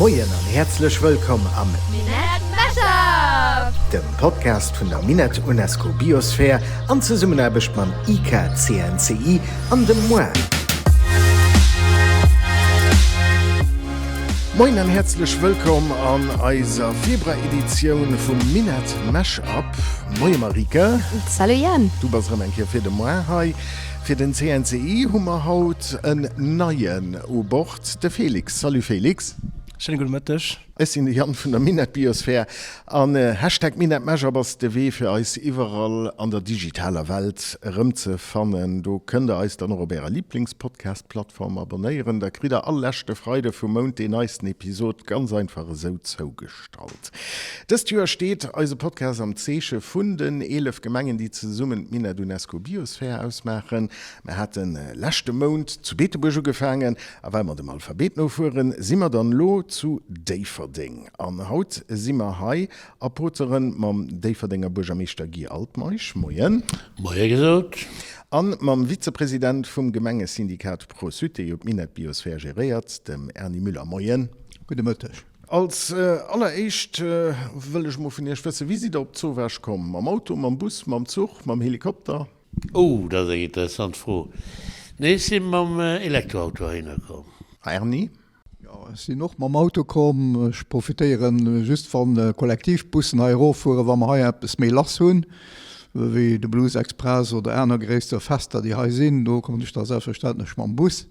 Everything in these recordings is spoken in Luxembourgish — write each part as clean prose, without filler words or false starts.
Moien an häerzlech wëllkomm am Minett Mashup! Dem Podcast vun der Minett UNESCO Biosphere an Zesummenaarbecht mam IKCNCI an dem moi. Moien an häerzlech wëllkomm an eiser Februar-Editioun vum Minett Mashup. Moie Marieke. Salut Yann. Du bass erëm eng Kéier fir de moi hei. Fir den CNCI hu mer haut en Neien u Bord, de Félix. Salut Félix. Schéine gudde Mëtteg. Ech sinn de Yann vun der Minett Biosphär an Hashtag Minett Mashup ass de Wee fir eis iwwerall an der digitaler Welt erëmzefannen. Do kënnt der eis dann och op ärer Liblingspodcast-Plattform abonnéieren. Da kritt der all leschte Freide vum Mount deen neisten Episod ganz einfach esou zougestallt. Dëst Joer steet eise Podcast am Zeeche vun den 11 Gemengen, déi zesummen d'Minett UNESCO Biosphere ausmaachen. Mer hate leschte Mount zu Beetebuerg ugefaangen a well mer dem Alphabet nofueren, si mer dann elo zu Déifferdeng. An haut si mer hei a poteren mam Déifferdenger Buergermeeschter Guy Altmeisch, Moien. Moie gesot. An mam Vizepresident vum Gemengesyndikat Pro-Sud, dee jo d'Minett Biosphere geréiert, dem Erny Müller, Moien. Gudde Mëtteg. Als alleréischt wëll ech mol vun Iech wëssen, Wéi sidd Der op Zowaasch komm? Mam Auto, mam Bus, mam Zuch, mam Helikopter? Oh, dat ass eng interessant Fro. Nee, ech si mam Elektroauto heihinner komm. Erny? Jo, ech sinn och mam Auto komm. Ech profitéieren just wann Kollektivbussen hei eroffueren, wa mer hei eppes méi lass hunn, wéi de Blues Express oder aner gréisser Fester, déi hei sinn. Do kommen ech da selbstverständlech mam Bus.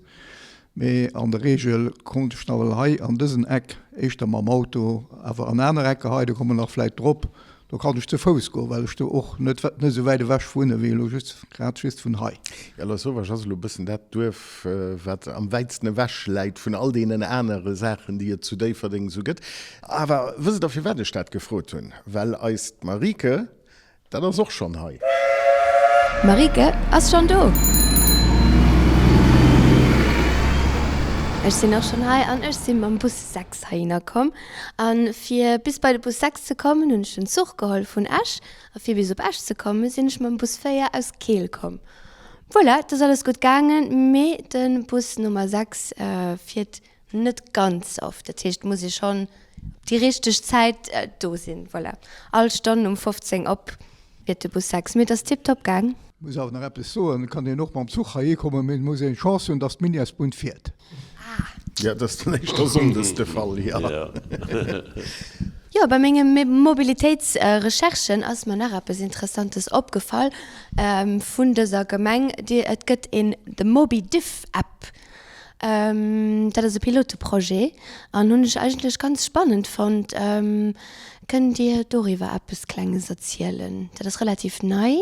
Mee an der Regel konnt ech nawell hei an dësen Eck éischter mam Auto, awer an aner Ecker hei, do komme mer nach vläit drop, do kann ech ze Fouss goen, well ech do och net net esou wäit ewech wunne wéi elo just grad just vun hei. Jo, Lasauvage ass elo e bëssen dat Duerf, wat am wäitsten ewech läit vun all deenen anere Saachen, déi et zu Déifferdeng esou gëtt. Awer wësst Der, firwat ech dat gefrot hunn? Well eist Marieke Dat ass och schonn hei. D'Marieke ass schonn do! Ech sinn och schonn hei an ech si mam Bus 6 heihinner komm. A fir bis bei de Bus 6 ze kommen, hunn ech den Zuch geholl vun Esch. A fir bis op Esch ze kommen, sinn ech mam Bus 4 aus Keel komm. Voilà, et ass alles gutt gaangen, mee de Bus Nummer 6 fiert Net ganz oft, dat heescht et muss ee schonn op déi richteg Zäit do sinn. Voilà, all Stonn um 15 op fiert de Bus 6, mee et ass tiptop gaang. Muss awer nach eppes soen, et kann een och mam Zuch heihi kommen, mee et muss een d'Chance hunn, dass d'Miniasbunn fiert. Ah. Jo, dat ass dann éischter sonndes de Fall, jo. Jo, bei menge Mobilitéitsrecherchen ass mer nach eppes Interessantes opgefall vun dëser Gemeng, Et gëtt een The Mobidiff App. Dat ass e Piloteprojet an hunn ech eigentlech ganz spannend fonnt. Kënnt Dir doriwwer eppes Klenges erzielen? Dat ass relativ nei.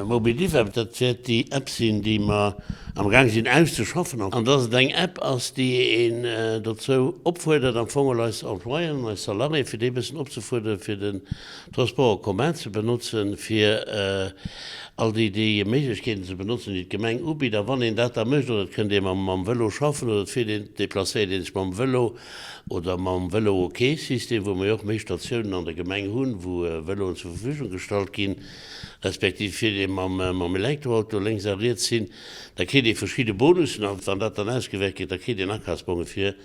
MobiDiff App, dat wäert déi App sinn, déi mer am Gaang sinn auszeschaffen. An dass et eng App ass, déi een dozou opfuerdert, am Fong geholl eis Employéen an eis Salariéen, fir déi e bëssen opzefuerderen, fir den Transport en commun ze benotzen, fir all déi déi Méiglechkeeten ze benotzen, déi d'Gemeng ubitt. A wann een dat da mécht, oder et kënnt ee mam Vëlo schaffen oder et fiert een, deplacéiert ee sech mam Vëlo oder mam Vëlo-OK-System, wou mer jo och méi Statiounen an der Gemeng hunn, wou Vëloen zur Verfügung gestallt ginn, respektiv fiert ee mam Elektroauto lénks a riets hin, da kritt ee verschidde Bonussen. A wann dat dann ausgewäert gëtt, da kritt een Akafsbonge fir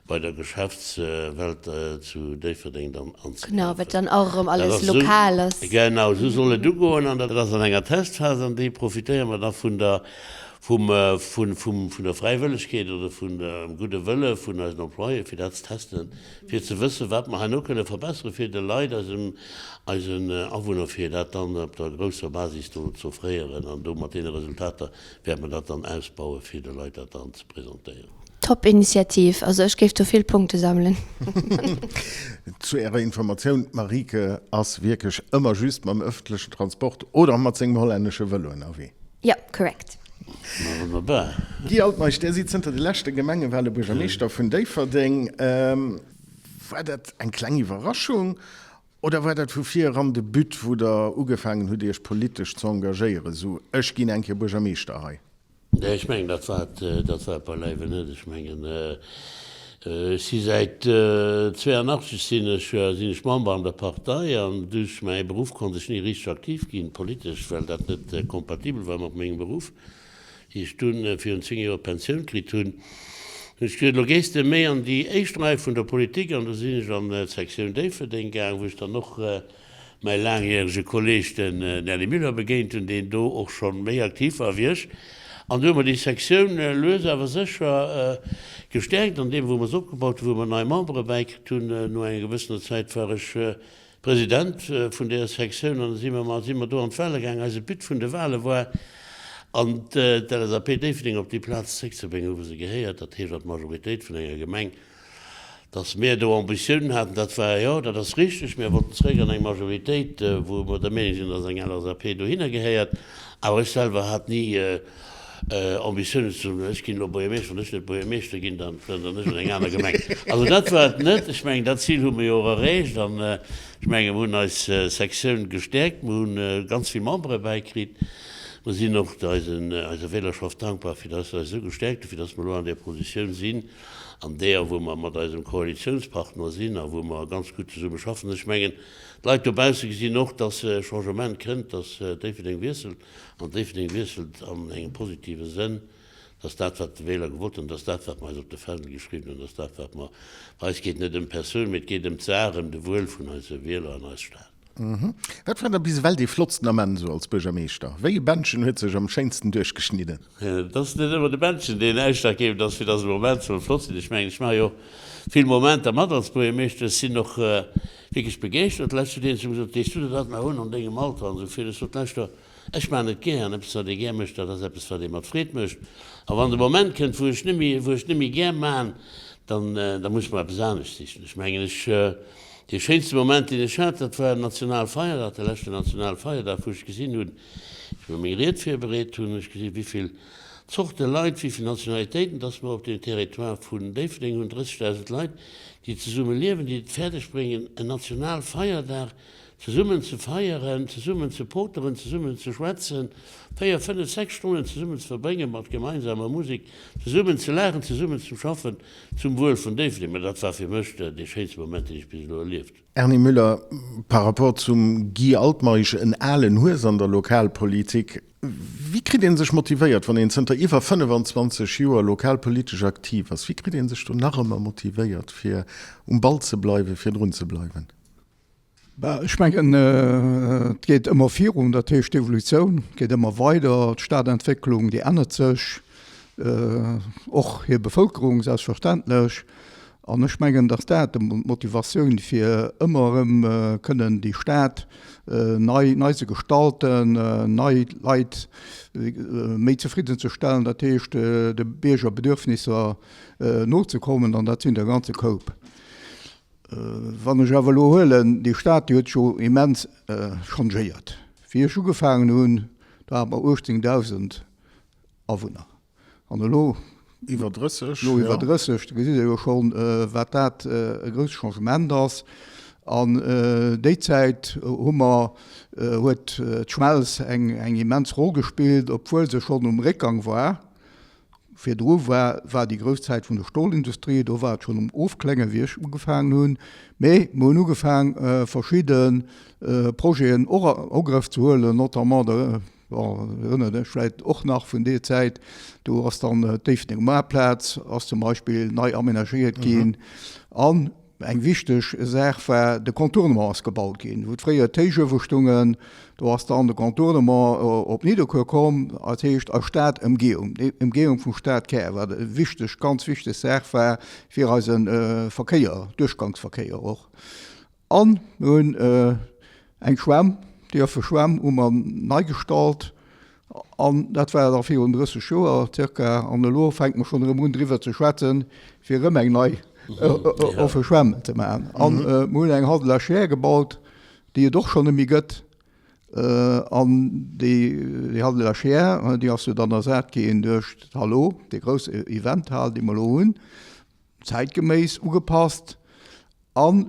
bei der Geschäftswelt zu Déifferdeng dann anzekaufen. Genau, wat dann och erëm alles lokal ass. Genau, esou soll et ugoen an dat ass an enger Testphas an déi profitéiere mer da vun der, vum, vun, vum, vun der Fräiwëllegkeet oder vun dem gudde Wëlle vun eisen Employéë fir dat ze testen, fir ze wëssen, wat mer herno kënne verbessere fir de Leit, eisem, eisen Awunner, fir dat dann op der grousser Basis do z'offréieren an do mat deene Resultater wäerte mer dat dann ausbaue fir de Leit dat dann ze presentéieren. Top Initiativ, also ech géif do vill Punkte sammelen. Zu ärer Informatioun, d'Marieke ass wierklech ëmmer just mam ëffentlechen Transport oder mat sengem hollännesche Vëlo ënnerwee. Jo, correct. Ma wonnerbar. Guy Altmeisch, Där sidd zënter de leschte Gemengewale Buergermeeschter vun Déifferdeng. War dat eng kleng Iwwerraschung oder war dat vu vir eran de But, wou Der ugefaangen hutt, Iech politesch ze engagéieren, esou ech ginn eng Kéier Buergermeeschter hei? Nee, ech mengen, dat war et, dat war et beileiwen net. Ech mengen, ech si säit 82 sinn ech, sinn ech Member an der Partei an duerch mäi Beruff konnt ech ni richteg aktiv ginn politesch, well dat net kompatibel war mat mengem Beruff, wéi ech dunn virun 10 Joer d'Pensioun kritt hunn. Hunn ech gesot, elo gees de méi an déi éischt Rei vun der Politik an do sinn ech an d'Sektioun Déifferdeng gaang, wou ech dann och mäi laangjärege Kolleeg, den Erny Müller, begéint hunn, deen do och scho méi aktiv war wéi ech. An do hu mer déi Sektioun lues awer sécher gestäerkt an deem, wou mer se opgebaut hunn, wou mer nei Membere bäikritt hunn. No enger gewëssener Zäit war ech President vun deeër Sektioun an da si mer si mer do an d'Wale gaang. Eise But vun de Wale war, an d'LSAP Déifferdeng op déi Plaz zréckzebréngen, wou se gehéiert, dat heescht an d'Majoritéit vun enger Gemeng. Datt mir do Ambitiounen haten, dat war, jo, dat ass richteg. Mir wollten zréck an eng Majoritéit, wou mer der Meenung sinn, datt eng LSAP dohinner gehéiert. Awer ech selwer hat ni Ambitiounen ze soen, ech ginn elo Buergermeeschter, wann ech net Buergermeeschter ginn, dann plënneren ech an eng aner Gemeng. Also dat war et net. Ech mengen, dat Zil hu mer jo och erreecht an ech menge mer hunn eis Sektioun gestäerkt, mer hu ganz vill Membere bäikritt. Mer sinn och eisen, eiser Wählerschaft dankbar, fir dass se eis esou gestäerkt hunn, fir dass mer elo an där Positioun sinn, an deeër wou mer mat eisem Koalitiounspartner sinn a wou mer ganz gutt zesumme schaffen. Ech mengen, d'Leit dobausse gesinn och, dass e Changement kënnt, dass Déifferdeng wiesselt. An Déifferdeng wiesselt an engem positive Sënn, dass dat, wat de Wähler gewollt hunn, dass dat, wat mer eis op de Fändel geschriwwen hunn, dass dat, wat mer, bei eis geet net ëm d'Persoun, mee et geet ëm d'Saach, ëm de Wuel vun eise Wieler an eis Stad. Wat war da bis ewell dee flottsten Ament esou als Buergermeeschter? Wéi e Bändchen huet sech am schéinsten duerchgeschnidden? Et ass net ëmmer de Bändchen, deen ausschlaggebend ass, fir dass e Moment soll flott sinn. Ech mengen, ech maache jo och vill Momenter mat als Buergermeeschter. Ech sinn och Wierklech begeeschtert. D'lescht huet een zu mir gesot, Dees du der dat nach un an dengem Alter an esou vill? Ech sot, Lauschter, ech maachen et gär an eppes wat ee gär mécht, dat ass eppes wat ee mat Freed mécht. A wann de Moment kënnt, wou ech net méi, wou ech net méi gär maachen, dann, da muss ech mer eppes anescht sichen. Ech mengen, ech, dee schéinste Moment, deen ech hat, dat war Nationalfeierdag, de leschten Nationalfeierdag, wou ech gesinn hunn, ech mir meng Ried virbereet hunn, hunn ech gesinn, wéi vill Zorte Leit, wéi vill Nationalitéiten dass mer op dem Territoire vun Déifferdeng hunn, 30.000 Leit, déi zesumme liewen, déi et fäerdeg bréngen, en Nationalfeierdag zesummen ze feieren, zesummen ze poteren, zesummen ze schwätzen, 4, 5, 6 Stonnen zesummen ze verbréngen mat gemeinsamer Musek, zesummen ze laachen, zesummen ze schaffen zum Wuel vun Déifferdeng. Mä dat war fir mech dee schéinste Moment, deen ech bis elo erlieft hunn. Erny Müller, Par rapport zum Guy Altmeisch, en alen Hues an der Lokalpolitik. Wéi kritt ee sech motivéiert, wann een zënter iwwer 25 Joer lokalpolitesch aktiv ass? Wéi kritt ee sech do nach ëmmer motivéiert, fir um Ball ze bleiwen, fir drun ze bleiwen? Bah, ech mengen, et geet ëmmer virun, dat heescht d'Evolutioun geet ëmmer weider, d'Stadentwécklung déi ännert sech, och hir Bevëlkerung selbstverständlech. An ech mengen, dass dat d'Motivatioun fir ëmmer erëm kënnen déi Stad nei, nei ze gestalten, nei Leit méi zefridden ze stellen, dat heescht de Biergerbedürfnisser nozekommen, an dat sinn der e ganze Koup. Wann ech awer elo huelen, déi Stad, déi huet sech jo immens changéiert. Wéi ech ugefaangen hunn, do hate mer 18.000 Awunner. An elo iwwer 30, elo iwwer 30, do gesitt Der jo schonn, wat dat e grousst Changement ass. An déi Zäit hu mer, huet d'Schmelz eng eng immens Roll gespillt, obwuel se schonn um Réckgang war. Virdru war war déi grouss Zäit vun der Stolindustrie, do war et schonn um Ofkléngen, wéi ech ugefaangen hunn. Mee mer hunn ugefaang verschidde Projeten och an Ugrëff ze huelen, notamment de Bon, erënnert Iech vläit och nach vun deer Zäit, do ass dann d'Déifferdenger Maartplaz ass zum Beispill nei amenagéiert ginn. An eng wichteg Saach war, de Contournement ass gebaut ginn. Wou fréier d'Héichuewe stungen, do ass dann de Contournement op Nidderkuer komm, dat heescht a Stadëmgehung, Ëmgehung vum Stadkär, wat e wichteg, ganz wichteg Saach war fir eise Verkéier, Duerchgangsverkéier och. An mir hunn eng Schwämm, déi offe Schwämm hu mer nei gestallt. An dat war da virun 30 Joer zirka. An elo fänke mer schonn erëm un driwwer ze schwätzen, fir erëm eng nei offe Schwämm ze maachen. An mir hunn eng Halle de la Chair gebaut, déi et och schonn net méi gëtt. An déi Halle de la Chair, déi ass jo dann ersat ginn duerch d'Hallo, déi grouss Eventhal, déi mer elo hunn, zäitgeméiss ugepasst. An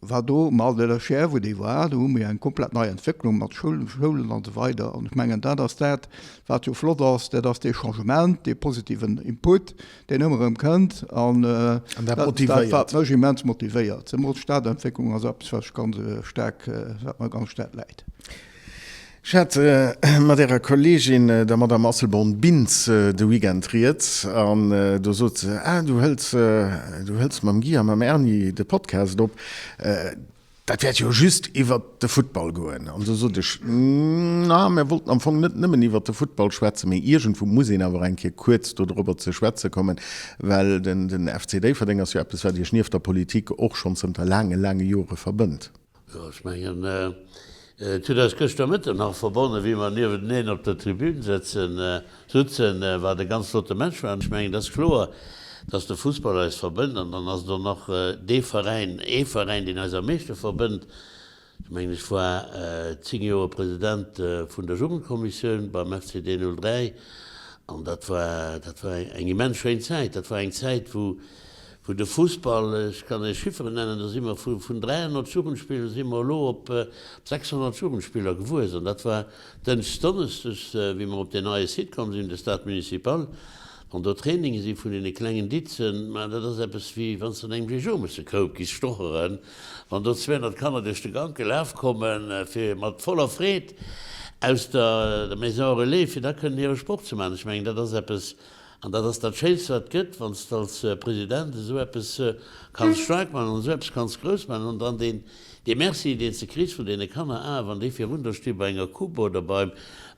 war do um Halle de la Chair, wou déi war, do hu mir eng komplett nei Entwécklung mat Schoulen an esou weider. An ech mengen, dat ass dat, wat jo flott ass, dat ass dee Changement, dee positiven Input, deen ëmmer erëm kënnt an dat, wat mech immens motivéiert. Zemools d'Stadentwécklung ass eppes, wat ech ganz staark, wat mer ganz staark läit. Ech hat mat Ärer Kolleegin, der Madame Asselborn-Bintz, de Weekend rieds an do sot se, Ah, du hëls, du hëls mam Guy a mam Erny de Podcast op, dat wäert jo just iwwert de Futtball goen. An du sot ech, Na, mir wollten am Fong net nëmmen iwwert de Futtball schwätzen, mee iergendwou muss een awer eng Kéier kuerz dodrobber ze schwätze kommen, well den FC Déifferdeng ass jo eppes, wat Iech nieft der Politik och schonn zënter laange, laange Jore verbënnt. Jo, ech mengen, et huet eis gëschter Mëtten nach verbonnen, wéi mer niewenteneen op der Tribün sëtzen, sutzen, wat e ganz flotte Match war. Ech mengen, et ass kloer, dass de Fussball eis verbënnt an dann ass et och nach dee Veräin, ee Veräin, deen eis am meeschte verbënnt. Ech mengen, ech war 10 Joer President vun der Jugendkommissioun beim FCD 03 an dat war, dat war eng immens schéin Zäit. Dat war eng Zäit, wou Wou de Fussball, ech kann Iech Chifferen nennen, do si mer vun 300 Jugendspiller si mer elo op 600 Jugendspiller gewuess. An dat war dënschdes, donneschdes, wéi mer op deen neie Site komm sinn, de Stade Municipal, wann do Traininge si vun deene klengen Ditzen, ma dat ass eppes wéi wann s de an engem Jeejomessekoup giss stocheren, wann do 200 Kanner duerch de Gank gelaf kommen, fir mat voller Freed aus der Maison Relais, fir da kënnen hire Sport ze maachen. Ech mengen, dat ass eppes, An dat ass dat Schéinst, wat et gëtt, wann s de als President esou eppes kanns staark maachen an esou eppes kanns grouss maachen an dann deen, dee Merci, deen s de kriss vun deene Kanner, ah, wann déi virun der sti bei enger Coupe oder beim,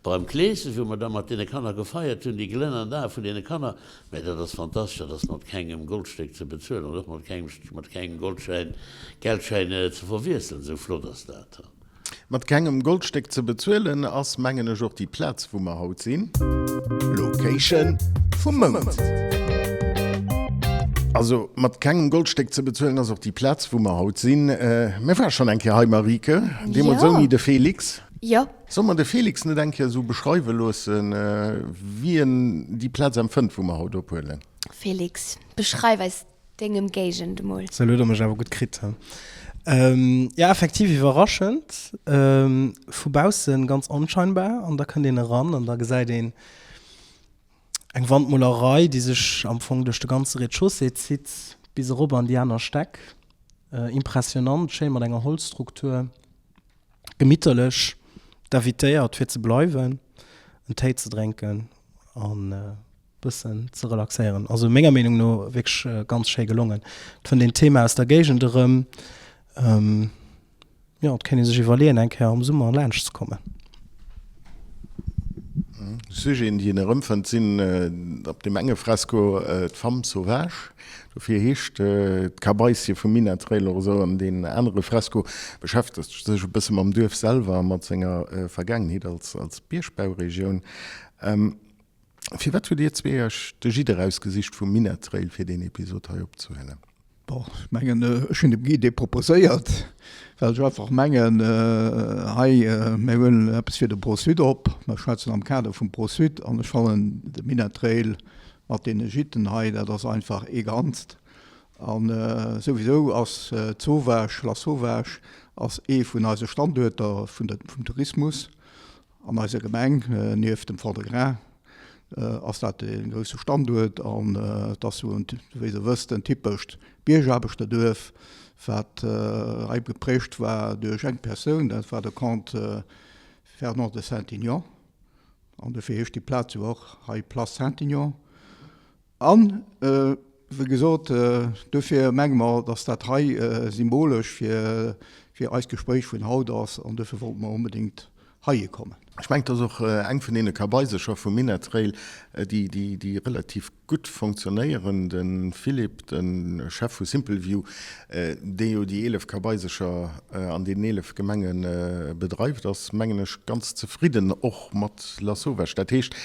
beim Kleeschen, wou mer da mat deene Kanner gefeiert hunn, déi glënnernd Ae vun deene Kanner, mä dat ass fantastesch, dat ass mat kengem Goldstéck ze bezuelen an och mat kengem, mat kengem Goldschäin, Geldschäin ze verwiesselen, esou flott ass dat. Mat kengem Goldstéck ze bezuelen ass, mengen ech, och déi Plaz, wou mer haut sinn. Location vum Mount. Also mat kengem Goldstéck ze bezuelen ass och déi Plaz, wou mer haut sinn. Mir ware schonn eng Kéier hei, Marieke, deemools ouni de Félix. Jo. Solle mer de Félix net eng Kéier esou beschreiwe loossen, wéi en déi Plaz empfënnt, wou mer haut ophuelen? Félix, beschreif eis Deng Emgéigend emol. Sou, lo huet der mech awer gutt kritt, he. Jo, effektiv iwwerraschend. Vu baussen ganz onscheinbar an da kënnt een eran an da gesäit een eng Wandmolerei, déi sech am Fong duerch de ganze Rez-de-chaussée zitt bis erop an déi aner Stäck. Impressionant, schéin mat enger Holzstruktur, gemitterlech, d'invitéiert fir ze bleiwen, en Téi ze drénken an. Bëssen ze relaxéieren. Also menger Meenung no wierklech ganz schéi gelongen. Et fënnt een d'Thema aus der Géigend erëm. Jo, et kéint ee sech iwwerleeën eng Kéier am Summer laanscht ze kommen. Sujeten, déi een erëmfënnt, sinn op deem enge Fresko d'Femme sauvage, dofir heescht d'Kabaissche vum Minettrail och esou, an deen anere Fresko beschäftegt sech e bësse mam Duerf selwer a mat senger Vergaangenheet als Biergbauregioun. Firwat hutt Dir zwee Iech de Gîte erausgesicht vum Minettrail fir deen Episod hei opzehuelen? Bon, ech mengen, ech hunn dem Guy dee proposéiert, well ech einfach mengen, hei, mir huelen eppes fir de ProSud op, mer schwätzen am Kader vum ProSud an ech fannen, de Minettrail mat deene Gîten hei, dat ass einfach ee Ganzt. A souwisou ass d'Sauvage, Lasauvage ass ee vun eise Standuerter vum Tourismus. An eiser Gemeng, nieft dem Fond-de-Gras, ass dat e grousse Standuert an et ass jo, wéi Der wësst, en typescht Biergaarbechterduerf, wat hei geprägt war duerch eng Persoun, dat war de Comte Fernand de Saintignon. An dofir heescht déi Plaz jo och hei Place Saintignon. An, wéi gesot, dofir menge mer, dass dat hei symbolesch fir eist Gespréich vun haut ass, an dofir wollte mer onbedéngt heihi kommen. Ech mengen, et ass och eng vun deene Kabaisercher vum Minettrail, déi relativ gutt fonctionnéieren. De Philippe, de Chef vu Simple View, dee jo déi 11 Kabaisercher an deenen 11 Gemenge bedreift, ass, mengen ech, ganz zefridden och mat Lasauvage. Dat heescht,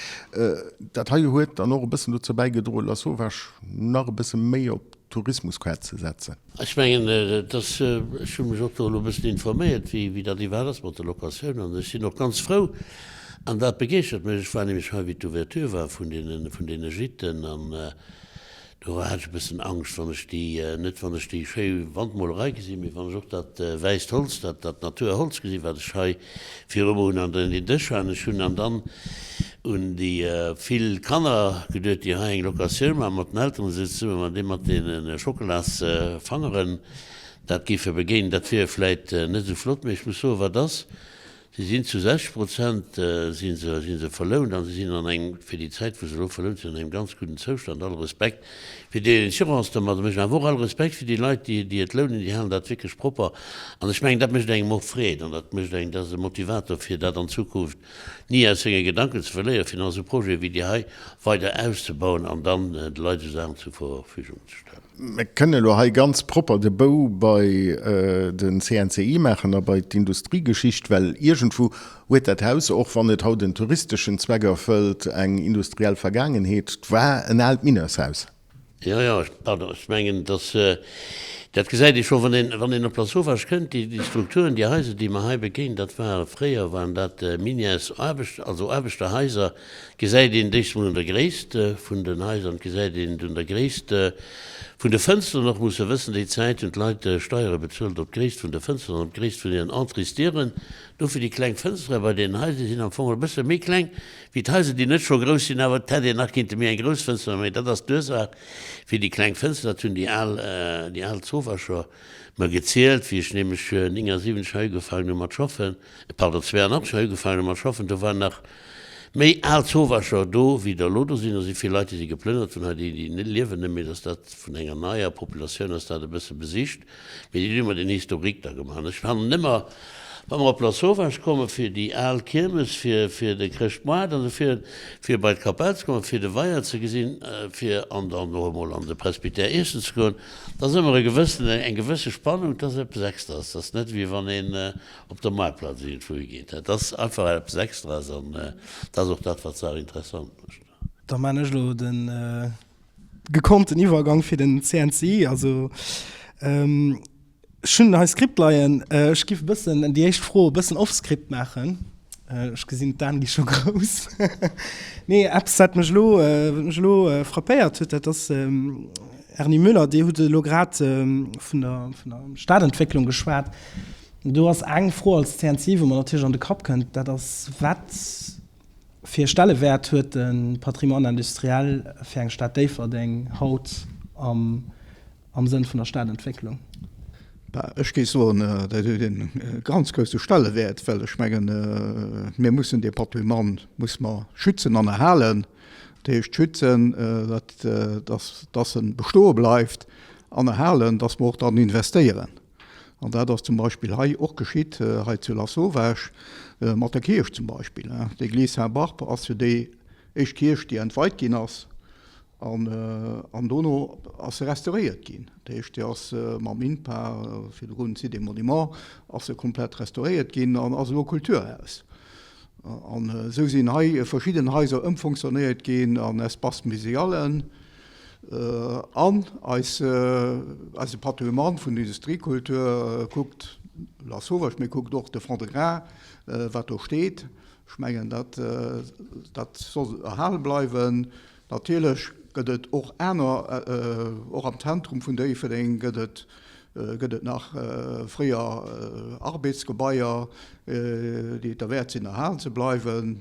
dat hei huet dann och e bëssen dozou bäigedroen, Lasauvage nach e bësse méi op d'Tourismuskaart ze setzen. Ech mengen, et ass, ech hu mech och do elo e bëssen informéiert, wéi dat iwwerhaapt ass mat der Locatioun. An ech sinn och ganz frou, an dat begeeschtert mech, ech war nämlech hei, wéi d'Ouverture war vun deene, vun deene Gîten, an Do hat ech e bëssen Angscht, wann ech déi, net wann ech déi schéi Wandmolerei gesinn, mee wann ech och dat wäisst Holz, dat, dat Naturholz gesinn, wat ech hei viru mer hunn an den Dësch han ech hunn, an dann un déi vill Kanner geduet, déi hei eng Locatioun maachen, mat den Elteren esou zesummen, wann déi mat deene Schockelasfangeren dat géife begéinen, dat wier vläit net esou flott, mee ech muss soen, wat ass. Si sinn zu 60 Prozent si se, si se verlount an si sinn an engem, fir déi Zäit wou se elo verlount sinn, an engem ganz gudden Zoustand. All Respekt fir déi Assurance domadder, mécht awer och all Respekt fir déi Leit, déi, déi et lounen, déi halen dat wierklech propper. An ech mengen, dat mécht engem och Freed an dat mécht engem, dat ass e Motivator fir dat an Zukunft ni aus senge Gedanken ze verléieren, fir nach esou Projete wéi déi hei weider auszebauen an dann de Leit esou Saachen zur Verfügung ze stellen. Mir kënnen elo hei ganz propper de Bou bei de CNCI maachen a bei d'Industriegeschicht, well iergendwou huet dat Haus, och wann et haut en touristeschen Zweck erfëllt, eng industriell Vergaangenheet. Et war en aalt Mineurshaus. Jo, jo, pardon, ech mengen, dass, dat gesäit ee scho, wann een, wann een op Lasauvage kënnt, déi, déi Strukturen, déi Haiser, déi mer hei begéinen, dat ware fréier waren dat Minières-Aarbecht, also Aarbechterhaiser, Gesäit een d'éischt mol un der Gréisst vun den Haiser an gesäit een et un der Gréisst vun de Fënsteren och. Muss e wëssen, déi Zäit hunn d'Leit Steiere bezuelt op d'Gréisst vun de Fënsteren an op d'Gréisst vun hiren Entréesdieren. Dofir déi kleng Fënstere bei deenen Haiser sinn am Fong e bësse méi kleng wéi d'Haiser, déi net scho grouss sinn, awer et hätt een nach kinnte méi eng grouss Fënster maachen. Mee dat ass d'Ursaach fir déi kleng Fënster. Dat hunn déi al, déi al Zowascher mer gezielt, wéi ech nämlech 79 hei ugefaangen hu mat schaffen. Pardon, 82 hei ugefaangen hu mat schaffen, do waren nach méi al Zowascher do, wéi der elo do sinn. Do si vill Leit, déi si geplënnert hunn hei, déi, déi liewen net méi. Dass dat vun enger neier Populatioun ass dat e bësse besicht. Mee déi hunn ëmmer den Historique da gemaach. An ech fannen ëmmer, wa mer op Lasauvage kommen, fir déi al Kiermes, fir, fir de Chrëschtmoart an esou, fir, fir bei d'Kapell ze kommen, fir de Weier ze gesinn, fir an dann och emol an de Presbytère iessen ze goen, da ass ëmmer e gewëssen, eng gewësse Spannung, dat ass eppes Extraes. Dat ass net wéi wann een op der Moartplaz iergendwou higeet. Dat ass einfach eppes Extraes an dat ass och dat, wat d'Saach interessant mécht. Da maan ech elo de gekonnten Iwwergang fir den CNCI. Also ech hunn hei Skript leien. Ech giff e bëssen déi éischt Fro e bëssen off Skript maachen. Ech gesinn d'Aen gi scho grouss. Nee, eppes wat mech elo, wat mech elo frappéiert huet, dat ass, Erny Müller, Dir hutt elo grad vun der, vun der Stadentwécklung geschwat. Do ass eng Fro als CNC, wou mer natierlech an de Kapp kënnt, dat ass, Wat fir e Stellewäert huet de Patrimoine industriel fir eng Stad Déifferdeng haut am Sënn vun der Stadentwécklung? Bah, ech géif soen, dat huet e ganz grousse Stellewäert, well ech mengen, mir mussen dee Patrimoine musse mer schützen an erhalen. Dat heescht schützen, dass e bestoe bleift, an erhalen, dass mer och dran investéieren. An dat ass zum Beispill hei och geschitt, hei zu Lasauvage, mat der Kierch zum Beispill. D'Église Saint-Barbe ass jo déi éischt Kierch, déi entweit ginn ass. An dono ass se restauréiert ginn. Dat heescht, déi ass mam INPA, virdrun Site et Monuments, ass se komplett restauréiert ginn an ass elo Kulturhaus. An esou sinn hei verschidden Haiser ëmfonctionnéiert ginn an Espaces muséalen. An eis, eise Patrimoine vun der Industriekultur, kuckt Lasauvage, mee kuckt och de Fond-de-Gras, wat do steet. Ech mengen, dat, dat soll erhale bleiwen. Natierlech gëtt et och aner, och am Zentrum vun Déifferdeng gëtt et, gëtt et nach fréier Arbeetsgebaier, déi et derwäert sinn, erhalen ze bleiwen.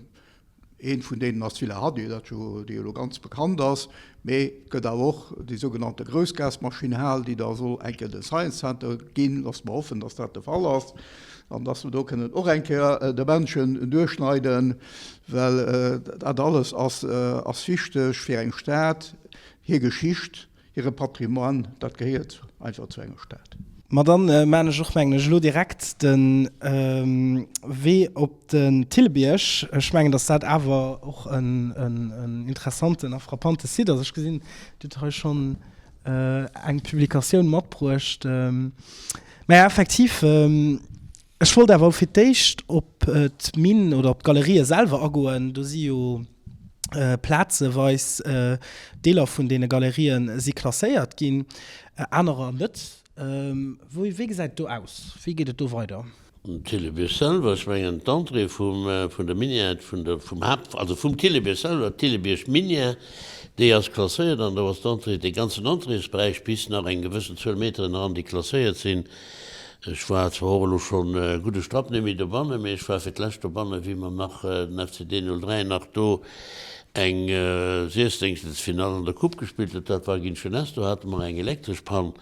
Eent vun deenen ass d'Villa Hady, dat jo, déi elo ganz bekannt ass. Mee et gëtt awer och déi sougenannte Groussgasmaschinhal, déi da soll eng Kéier de Science Center ginn. Loosse mer hoffen, datt dat de Fall ass an datt mer do kënnen och eng Kéier de Bändchen duerchschneiden, well dat alles ass, ass wichteg fir eng Stad, hir Geschicht. Hire Patrimoine, dat gehéiert einfach zu enger Stad. Ma dann maan ech och, mengen ech, elo direkt de Wee op den Thillebierg. Ech mengen, dass dat awer och en interessanten a frappante Site ass. Ech gesinn, Dir hutt hei schonn eng Publikatioun matbruecht. Mä effektiv, ech wollt awer fir d'éischt op d'Minn oder op d'Galerië selwer agoen. Do si jo Plazeweis Deeler vun deene Galerien si klasséiert ginn, anerer net. Wéi gesäit et do aus? Wéi geet et do weider? Um Thillebierg selwer, ech mengen d'Entrée vum, vun der Minière, vun der, vum Haapt, also vum Thillebierg selwer, Thillebierg Minière, déi ass klasséiert an do ass d'Entrée, dee ganzen Entréesberäich bis nach eng gewëssen Zuel Meteren eran, déi klasséiert sinn. Ech war zwar och elo schonn e gudde Strapp net méi dobannen, mee ech war fir d'lescht dobannen, wéi mer nach den FCD 03 nach do eng Siechzengstelfinall an der Coupe gespillt huet. Dat war géint Jeunesse, do hate mer eng elektresch Pann.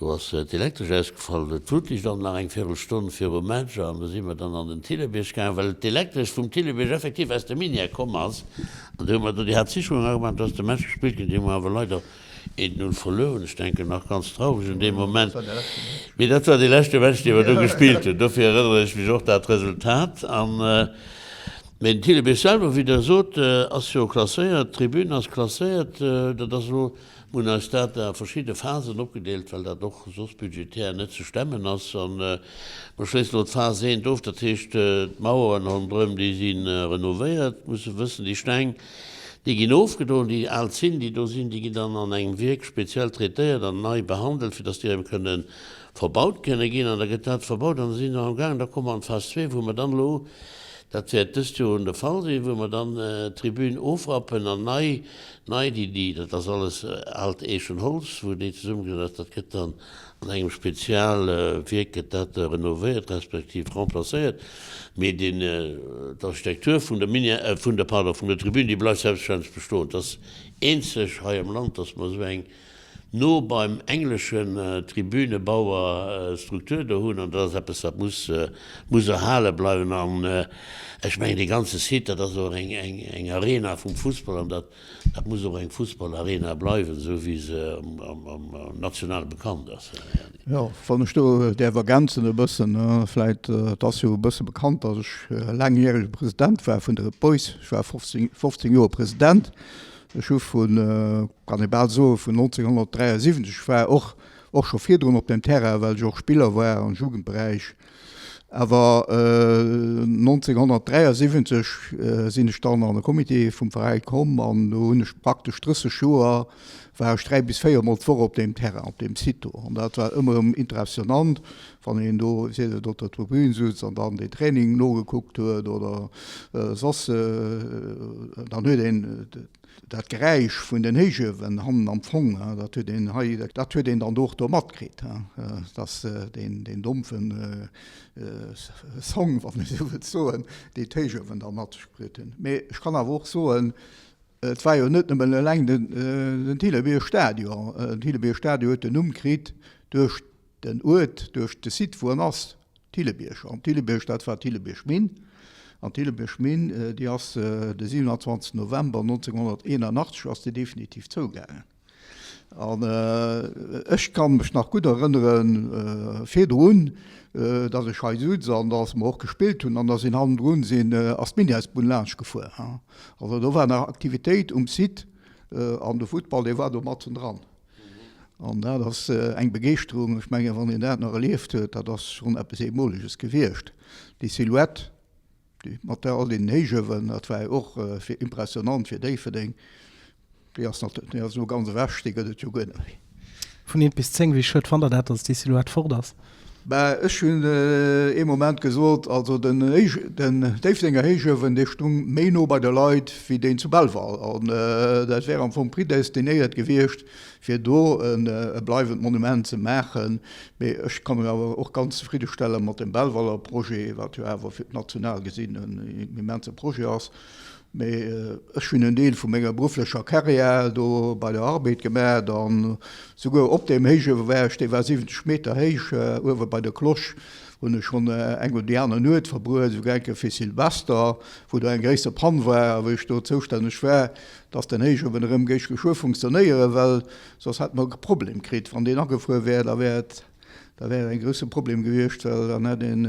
Do ass d'Elektresch ausgefall, d'Flutlichtanlag eng Virelstonn virum Match an do si mer dann an den Thillerbierg gaangen, well d'Elektresch vum Thillerbierg effektiv aus der Minière komm ass. An do hu mer do déi Haaptsicherung agemaach, do ass de Match gespillt ginn, dee hu mer awer leider 1, 0 verluer hunn. Ech denken nach ganz traureg un dee Moment. Mee dat war dee leschte Match, dee mer do gespillt hunn. Dofir erënnere ech mech och dat Resultat. An, mee den Thillerbierg selwer, wéi Der sot, ass jo klasséiert, d'Tribün ass klasséiert. Dat ass elo Mir hunn eis dat a verschidde Phasen opgedeelt, well dat och soss budgetär net ze stemmen ass. A mer schléissen elo d'Phas eent of, dat heescht d'Maueren ronderëm, déi si renovéiert, musse wëssen, déi Steng, déi ginn ofgedoen, déi al Zinn, déi do sinn, déi ginn dann an engem Wierk speziell traitéiert an nei behandelt, fir datt déi erëm kënne verbaut kënne ginn. An da gëtt dat verbaut an da si mer amgaangen, da komme mer an d'Phas zwee, wou mer dann elo, dat wäert dëst Joer un de Fall sinn, wou mer dann d'Tribün ofrappen an nei Nei, déi, déi, dat ass alles aalt Eechenholz, wou déi zesummegesat ass, dat gëtt dann an engem Spezialwierk gëtt dat renovéiert respektiv remplacéiert. Mee deen, d'Architektur vun der Minière, vun der, pardon, vun der Tribün, déi bleift selbstverständlech bestoen. Et ass eenzeg hei am Land, dass mer esou eng no beim engleschen Tribünebauer Struktur do hunn, an dat ass eppes, wat muss, muss erhale bleiwen. An ech mengen, dee ganze Site, dat ass och eng, eng, eng Arena vum Fussball, an dat, dat muss och eng Fussballarena bleiwen, esou wéi se am, am, am national bekannt ass. Jo, wann ech do däerf ergänzen e bëssen, vläit, et ass jo e bësse bekannt, datt ech laangjärege President war vun de Red Boys. Ech war 15, 15 Joer President. Ech hu vun, kann ee bal soen, vun 1973, ech war och och scho virdrun op deem Terrain, well ech och Spiller war am Jugendberäich, awer 1973 sinn ech dann an de Comité vum Veräi komm an do hunn ech praktesch 30 Joer, war ech 3 bis 4 mol d'Woch op deem Terrain, op deem Site do. An dat war ëmmer erëm impressionant, wann een do, sief et op der Tribün sutz an dann den Training nogekuckt huet oder soss, dann huet een dat Geräisch vun den Héichuewen hannen am Fong, dat huet een hei, dat huet een dann och do matkritt, dass deen, deen dompfen Song, wann ee sou wëllt soen, déi d'Héichuewen da mat sech bruet hunn. Mee ech kann awer och soen, et war jo net nëmmen eleng den Thillebier Stadion. Den Thillebier Stadion huet den Numm kritt duerch Den Uert duerch de Site wou en ass, Thillebierg. An Thillebierg, dat war d'Thillebierg Minn. An d'Thillebierg Minn, déi ass de 27 November 1981 ass déi definitiv zougaangen. An ech ka mech nach gutt erënnere virdrun, datt ech hei sutz an datt mer och gespillt hunn an da sinn hannendrun sinn, ass d'Miniasbunn laanscht gefuer. Also do war nach Aktivitéit um Site an de Futtball, dee war do matzen dran. An dat ass eng Begeeschterung, ech mengen, wann een dat nach erlieft huet, dat ass schonn eppes Eemoleges gewiescht. Déi Silhouette, déi mat all deenen Héichuewen, dat war jo och fir impressionant fir Déifferdeng, déi ass nach, déi ass elo ganz ewech, déi gëtt et jo guer net méi. Vun eent bis 10, wéi schued fannt Der dat, datt déi Silhouette fort ass? Bah, ech hunn ee Moment gesot, also den den Déifferdenger Héichuewen, dee stung méi no bei de Leit wéi deen zu Belval. An dat wär am Fong predestinéiert gewiescht, fir do e bleiwend Monument ze maachen. Mee ech ka mech awer och ganz zefridde stelle mat dem Belvaler Projet, wat jo awer fir national gesinn en immense Projet ass. Mee ech hunn en Deel vu menger berufflecher Carrière do bei der Arbed gemaacht an souguer op deem Héichuewe war ech, dee war 70 Meter héich, uewe bei der Cloche hunn ech schonn eng oder déi aner Nuet verbruet, esouguer eng Kéier fir Silvester, wou do eng gréisser Pann war a wou ech do zoustänneg war, dass den Héichuewen erëm géich geschwë funktionéieren, well soss hätte mer e Problem kritt. Wann deen agefruer wär, da wär et da wär et e grousse Problem gewiescht, well dann hätt een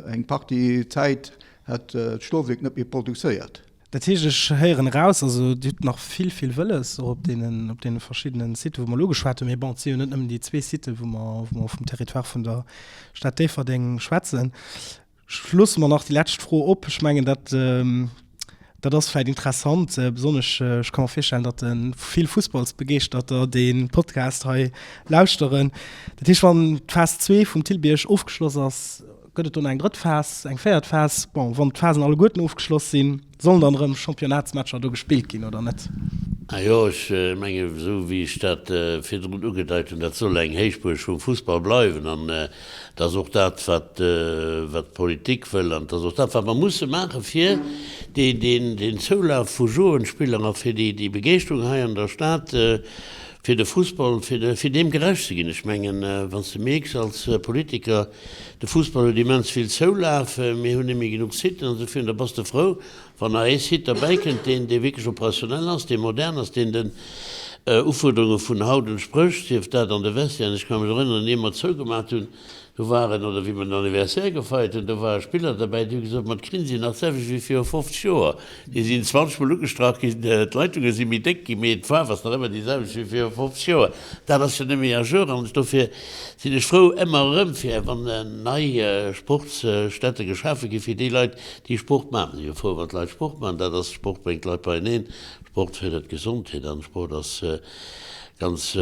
eng Partie Zäit Hätt d'Stolwierk net méi produzéiert. Dat heescht, ech héieren eraus, also Dir hutt nach vill, vill wëlles, och op deenen, op deene verschiddenen Siten, wou mer elo ugeschwat hunn. Mee bon, et si jo net nëmmen déi zwee Siten, wou mer, wou mer vum Territoire vun der Stad Déifferdeng schwätzen. Ech loosse mer nach déi lescht Fro op. Ech mengen, dat, dat ass vläicht interessant, besonnesch, ech ka mer virstellen, datt vill Fussballsbegeeschterter dee Podcast hei lauschteren. Dat heescht, wann d'Phas zwee vum Thillbierg ofgeschloss ass, Gëtt et do nach eng drëtt Phas, eng véiert Phas? Bon, wann d'Phasen alleguerten ofgeschloss sinn, sollen dann erëm Championnatsmatcher do gespillt ginn oder net? Ah jo, ech mengen, esou wéi ech dat virdrun ugedeit hunn, dat soll eng Héichbuerg vum Fussball bleiwen. An et ass och dat, wat d'Politik wëll. An et ass och dat, wat mer musse maachen, fir deen Zoulaf vu Jugendspiller a fir déi Begeeschterung hei an der Stad. Fir de Fussball, fir de, fir deem gerecht ze ginn. Ech mengen, wann s de mierks als Politiker, de Fussball huet immens vill Zoulaf, mir hunn net méi genuch Siten an esou virun, da bass de frou, wann nach ee Site derbäikënnt, deen, dee wierklech operationell ass, dee modern ass, deen den Ufuerderunge vun haut entsprécht, sief dat an de Vestiairen. Ech ka mech erënneren, ier mer zougemat hunn, Do waren, oder wéi mer den Anniversaire gefeiert hunn, do ware Spiller derbäi, déi hu gesot, Ma d'Grinn sinn nach d'selwecht wéi viru 50 Joer. Déi sinn 20 Mol ugestrach ginn, d'Leitunge si méi déck ginn, mee d'Faarf ass nach ëmmer déi selwecht wéi viru 50 Joer. Dat ass jo net méi à jour. An dofir sinn ech frou ëmmer erëm, fir wann nei Sportsstätte geschafe ginn, fir déi Leit, déi Sport maachen. Mir si jo frou, wann d'Leit Sport maachen. Dat ass, Sport bréngt d'Leit beieneen, Sport férdert d'Gesondheet an Sport ass ganz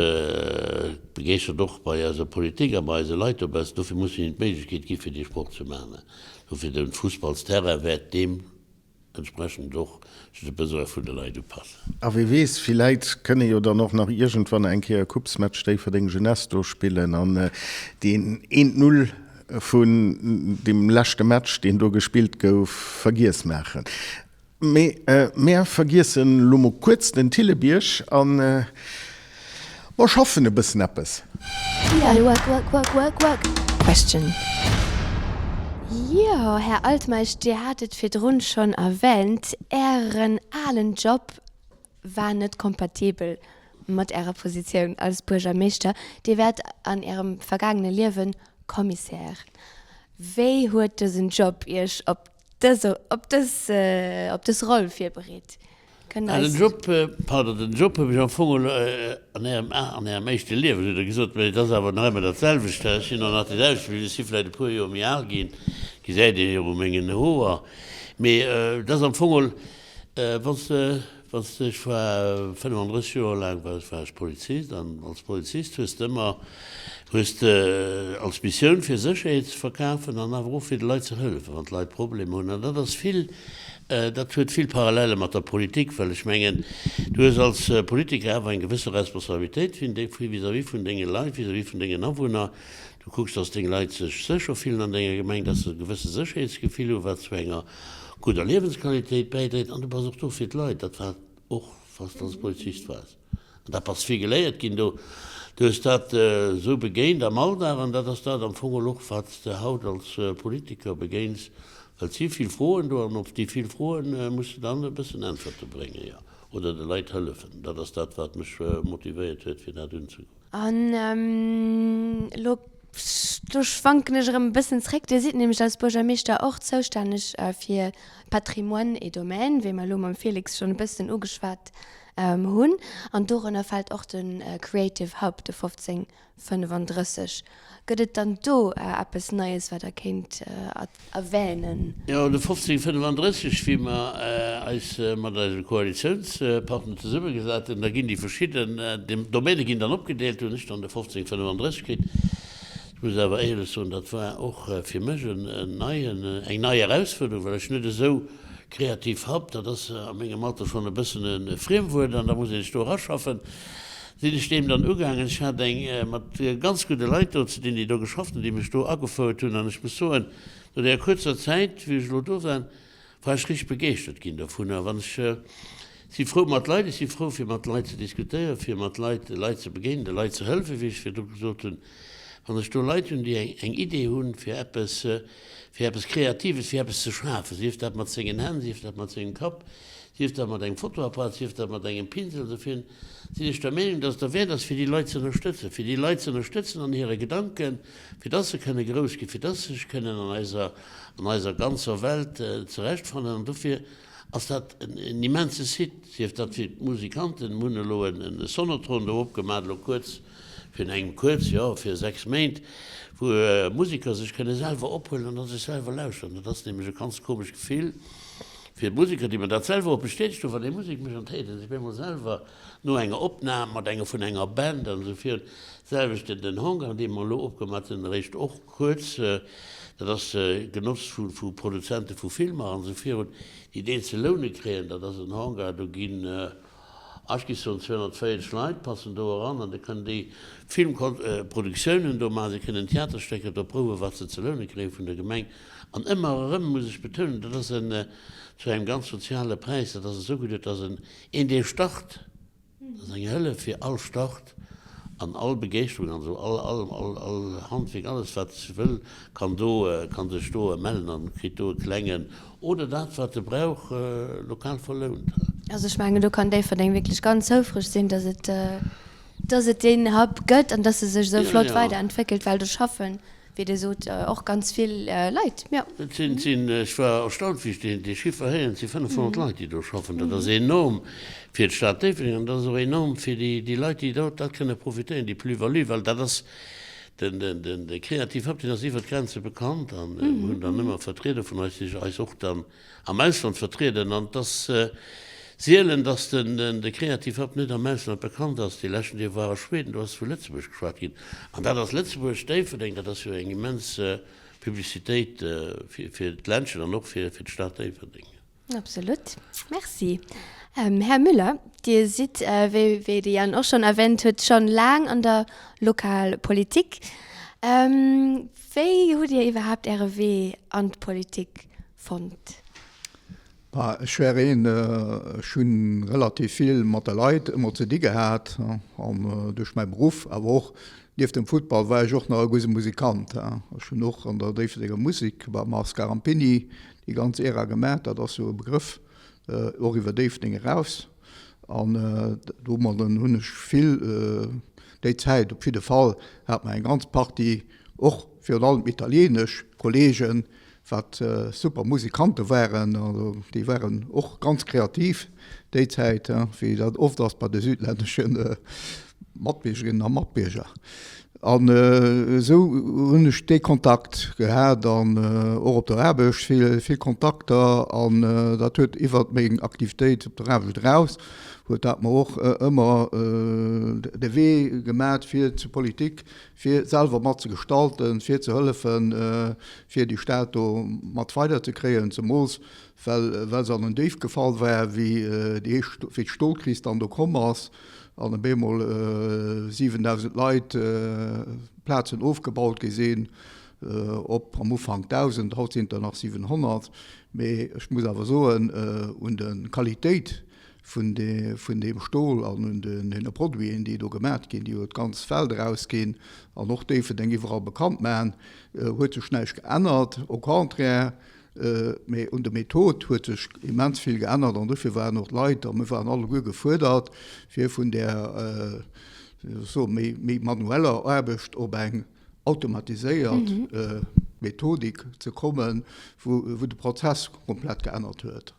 begeeschtert och bei eiser Politik a bei eise Leit dobaussen. Dofir musse hinnen d'Méiglechkeet gi fir dee Sport ze maachen. Dofir de Fussballsterrain wäert deem entsprechend och sech de Besoin vun de Leit upassen. A wee weess, villäit kënne jo dann och nach iergendwann eng Kéier e Coupesmatch Déifferdeng Jeunesse do spillen an deen eent Null vun deem leschte Match, deen do gespillt gouf, vergiess maachen. Mee mär vergiessen elo mol kuerz den Thillebierg an mer schaffen e bëssen eppes. Question. Jo, Här Altmeisch, Dir hat et virdrun schonn erwänt, Ären alen Job war net kompatibel mat Ärer Positioun als Buergermeeschter. Dir waart an Ärem vergaangene Liewen Commissaire. Wéi huet dësen Job Iech op dës op dës op dës Roll virbereet? Kënnt Ah, den Job, pardon, den Job hu ech am Fong elo an Ärem, an Ärem éischte Liewen, hutt Der gesot, mä et ass awer nach ëmmer dat selwecht. Ech sinn och nach dee selwechte, mee ech si vläicht e puer Joer méi al ginn, gesäit ee jo u mengen Hoer. Mee et ass am Fong wann s de, wann s de, ech war 35 Joer laang war war ech Polizist an als Polizist hues de ëmmer, hues de als Missioun fir Sécherheet ze verkafen an awer och fir de Leit ze hëllefen, wann d'Leit Problemer hunn. An dat ass vill, dat huet vill Parallele mat der Politik, well ech mengen, du hues als Politiker awer eng gewësse Responsabilitéit vis-à-vis vun denge Leit, vis-à-vis vun dengen Awunner. Du kucks, dass deng Leit sech sécher fillen an denger Gemeng, dass se e gewësse Sécherheetsgefill hunn, wat zu enger gudder Liewensqualitéit bäidréit. An du bass och do fir d'Leit. Dat war och, wann s de als Polizist waars. An dat bass vill geléiert ginn do. Du hues dat esou begéint am Alldag an dat ass dat am Fong och, wat s de haut als Politiker begéins, well et si vill Froen do an op déi vill Froen muss de dann e bëssen Äntwerte bréngen, jo, oder de Leit hëllefen. Dat ass dat, wat mech motivéiert huet, fir dat unzegoen. An elo, do schwanken ech erëm e bëssen zréck, Dir sidd nämlech als Buergermeeschter och zoustänneg fir Patrimoine et Domaine, wéi mer elo mam Félix schonn e bëssen ugeschwat hunn. An dorënner fält och de Creative Hub, de 1535. Gëtt et dann do eppes Neies, wat Der kéint erwänen? Jo, de 1535, wéi mer eis mat eise Koalitiounspartner zesummegesat hunn, da ginn déi verschidden Domäne ginn dann opgedeelt, do hunn ech dann de 1535 kritt. Ech muss awer éierlech soen, dat war och fir mech en neien, eng nei Erausfuerderung, well ech net esou kreativ Hub, dat ass a mengem Alter schonn e bëssen e Friemwuert an da muss ee sech do eraschaffen. Sinn ech deem dann ugaangen. Ech hat eng mat ganz gudde Leit do ze dinn, déi do geschafft hunn, déi mech do agefouert hunn. An ech muss soen, no deeër kuerzer Zäit, wéi ech elo do war, war ech richteg begeeschtert ginn dovunner. Wann ech si frou mat Leit, ech si frou fir mat Leit ze diskutéieren, fir mat Leit, Leit ze begéinen, de Leit ze hëllefen, wéi ech virdru gesot hunn. Wann ech do Leit hunn, déi eng eng Idee hunn fir eppes, fir eppes Kreatives, fir eppes ze schafen, sief dat mat sengen Hänn, sief dat mat sengem Kapp, sief dat mat engem Fotoapparat, sief dat mat engem Pinsel, dofir sinn ech der Meenung, dass et derwäert ass, fir déi Leit ze ënnerstëtzen, fir déi Leit ze ënnerstëtzen an hire Gedanken, fir dass se kënne grouss ginn, fir dass se sech kënnen an eiser, an eiser ganzer Welt zurechtfannen. An dofir ass dat en immense Site, sief dat fir d'Musikanten, mir hunn elo e Sonotron do opgemaach, elo kuerz virun engem, kuerz, jo, fir 6 Méint, wou Musiker sech kënne selwer ophuelen an da sech selwer lauschteren. Dat ass nämlech e ganz komescht Gefill. Fir d'Museker, déi mer dat selwer och bestätegt hunn, wann ee Musek mécht an d'héiert ee sech bemol selwer no enger Opnam mat enger vun enger Band an esou virun. D'selwecht den den Hangar, dee mer elo opgemaach hunn, eréischt och kuerz, dat ass genotzt vu vu Produzente vu Filmer an esou virun, déi deen ze loune kréien. Dat ass en Hangar, do ginn, ech géif soen, 240 Leit passen do eran an da kënnen déi Filmproduktiounen do maachen, se kënnen Theaterstécker do prouwen, wat se ze loune kréie vun der Gemeng. An ëmmer erëm muss ech betounen, dat ass en zu engem ganz soziale Präis, dat ass esou gutt, et ass en, een dee start. Dat ass eng Hëllef fir all Start an all Begeeschterung an esou all, all, all, all Handwierk, alles wat wëll, kann do, kann sech do mellen an kritt do e klengen oder dat wat e brauch lokal verlount. Also ech mengen do kann Déifferdeng wierklech ganz houfreg sinn, dass et, dass et deen Hub gëtt an dass e sech esou flott weiderentwéckelt, well do schaffen Wéi Dir sot, och ganz vill Leit, jo. Et sinn, sinn, ech war erstaunt, wéi ech deen, dee Chiffer héieren, et si 500 Leit, déi do schaffen. Dat ass enorm fir d'Stad Déifferdeng an dat ass och enorm fir déi, déi Leit, déi do dat kënne profitéieren, déi Plus-value, well dat ass den, den, den, de Creative Hub, deen ass iwwert d'Grenze bekannt an mir hunn dann ëmmer Vertrieder vun eis, déi eis och dann am Ausland vertrieden an et ass sielen, datt de Creative Hub net am Ausland bekannt ass. Dee leschten dee war a Schweden, do ass vu Lëtzebuerg geschwat ginn an dat ass Lëtzebuerg, Déifferdeng, dat ass jo eng immens Publicitéit fir d'Ländchen an och fir d'Stad Déifferdeng. Absolut. Merci. Här Müller, Dir sidd, wéi de Yann och schonn erwänt huet, schonn laang an der Lokalpolitik. Wéi hutt Dir iwwerhaapt Äre Wee an d'Politik fonnt? Bah, ech war een, ech hu relativ vill mat de Leit ëmmer ze di gehat an duerch mäi Beruff, awer och nieft dem Futtball war ech och nach e gudde Musikant. Ech hunn och an der Déifferdenger Musek beim Mars Garampini déi ganz Ära gemaach, dat ass jo e Begrëff och iwwer Déifferdeng eraus. An domadden hunn ech vill, déi Zäit op jidde Fall, hat mer eng ganz Partie och virun allem italieenesch Kollegen, wat super Musikante waren. Also déi waren och ganz kreativ déi Zäit, wéi dat oft ass bei de südlännesche Matbiergerinnen a Matbierger. An esou hunn ech dee Kontakt gehat an och op der Aarbecht vill, vill Kontakter. An dat huet iwwert meng Aktivitéit op der Aarbecht eraus, huet dat mer och ëmmer de Wee gemat fir zur Politik, fir selwer mat ze gestalten, fir ze hëllefen, fir déi Stad do mat weider ze kréien, zemools well, well se an en Déif gefall war, wéi déi éischt, wéi d'Stolkris dann do komm ass. an op eemol 7.000 Leit, Plazen ofgebaut gi sinn, op am Ufank 1.000, haut sinn et der nach 700. Mee ech muss awer soen, un der Qualitéit vun deem Stol an un deene Produiten, déi do gemat ginn, déi jo d'ganz Welt erausginn an och Déifferdeng iwwerall bekannt maachen, huet sech näischt geännert. Au contraire, Mee un der Method huet sech immens vill geännert an dofir waren och d'Leit, a mir waren alleguer gefuerdert, fir vun där, wéi soll ech soen, méi manueller Aarbecht op eng automatiséiert Methodik ze kommen, wou de Prozess komplett geännert huet.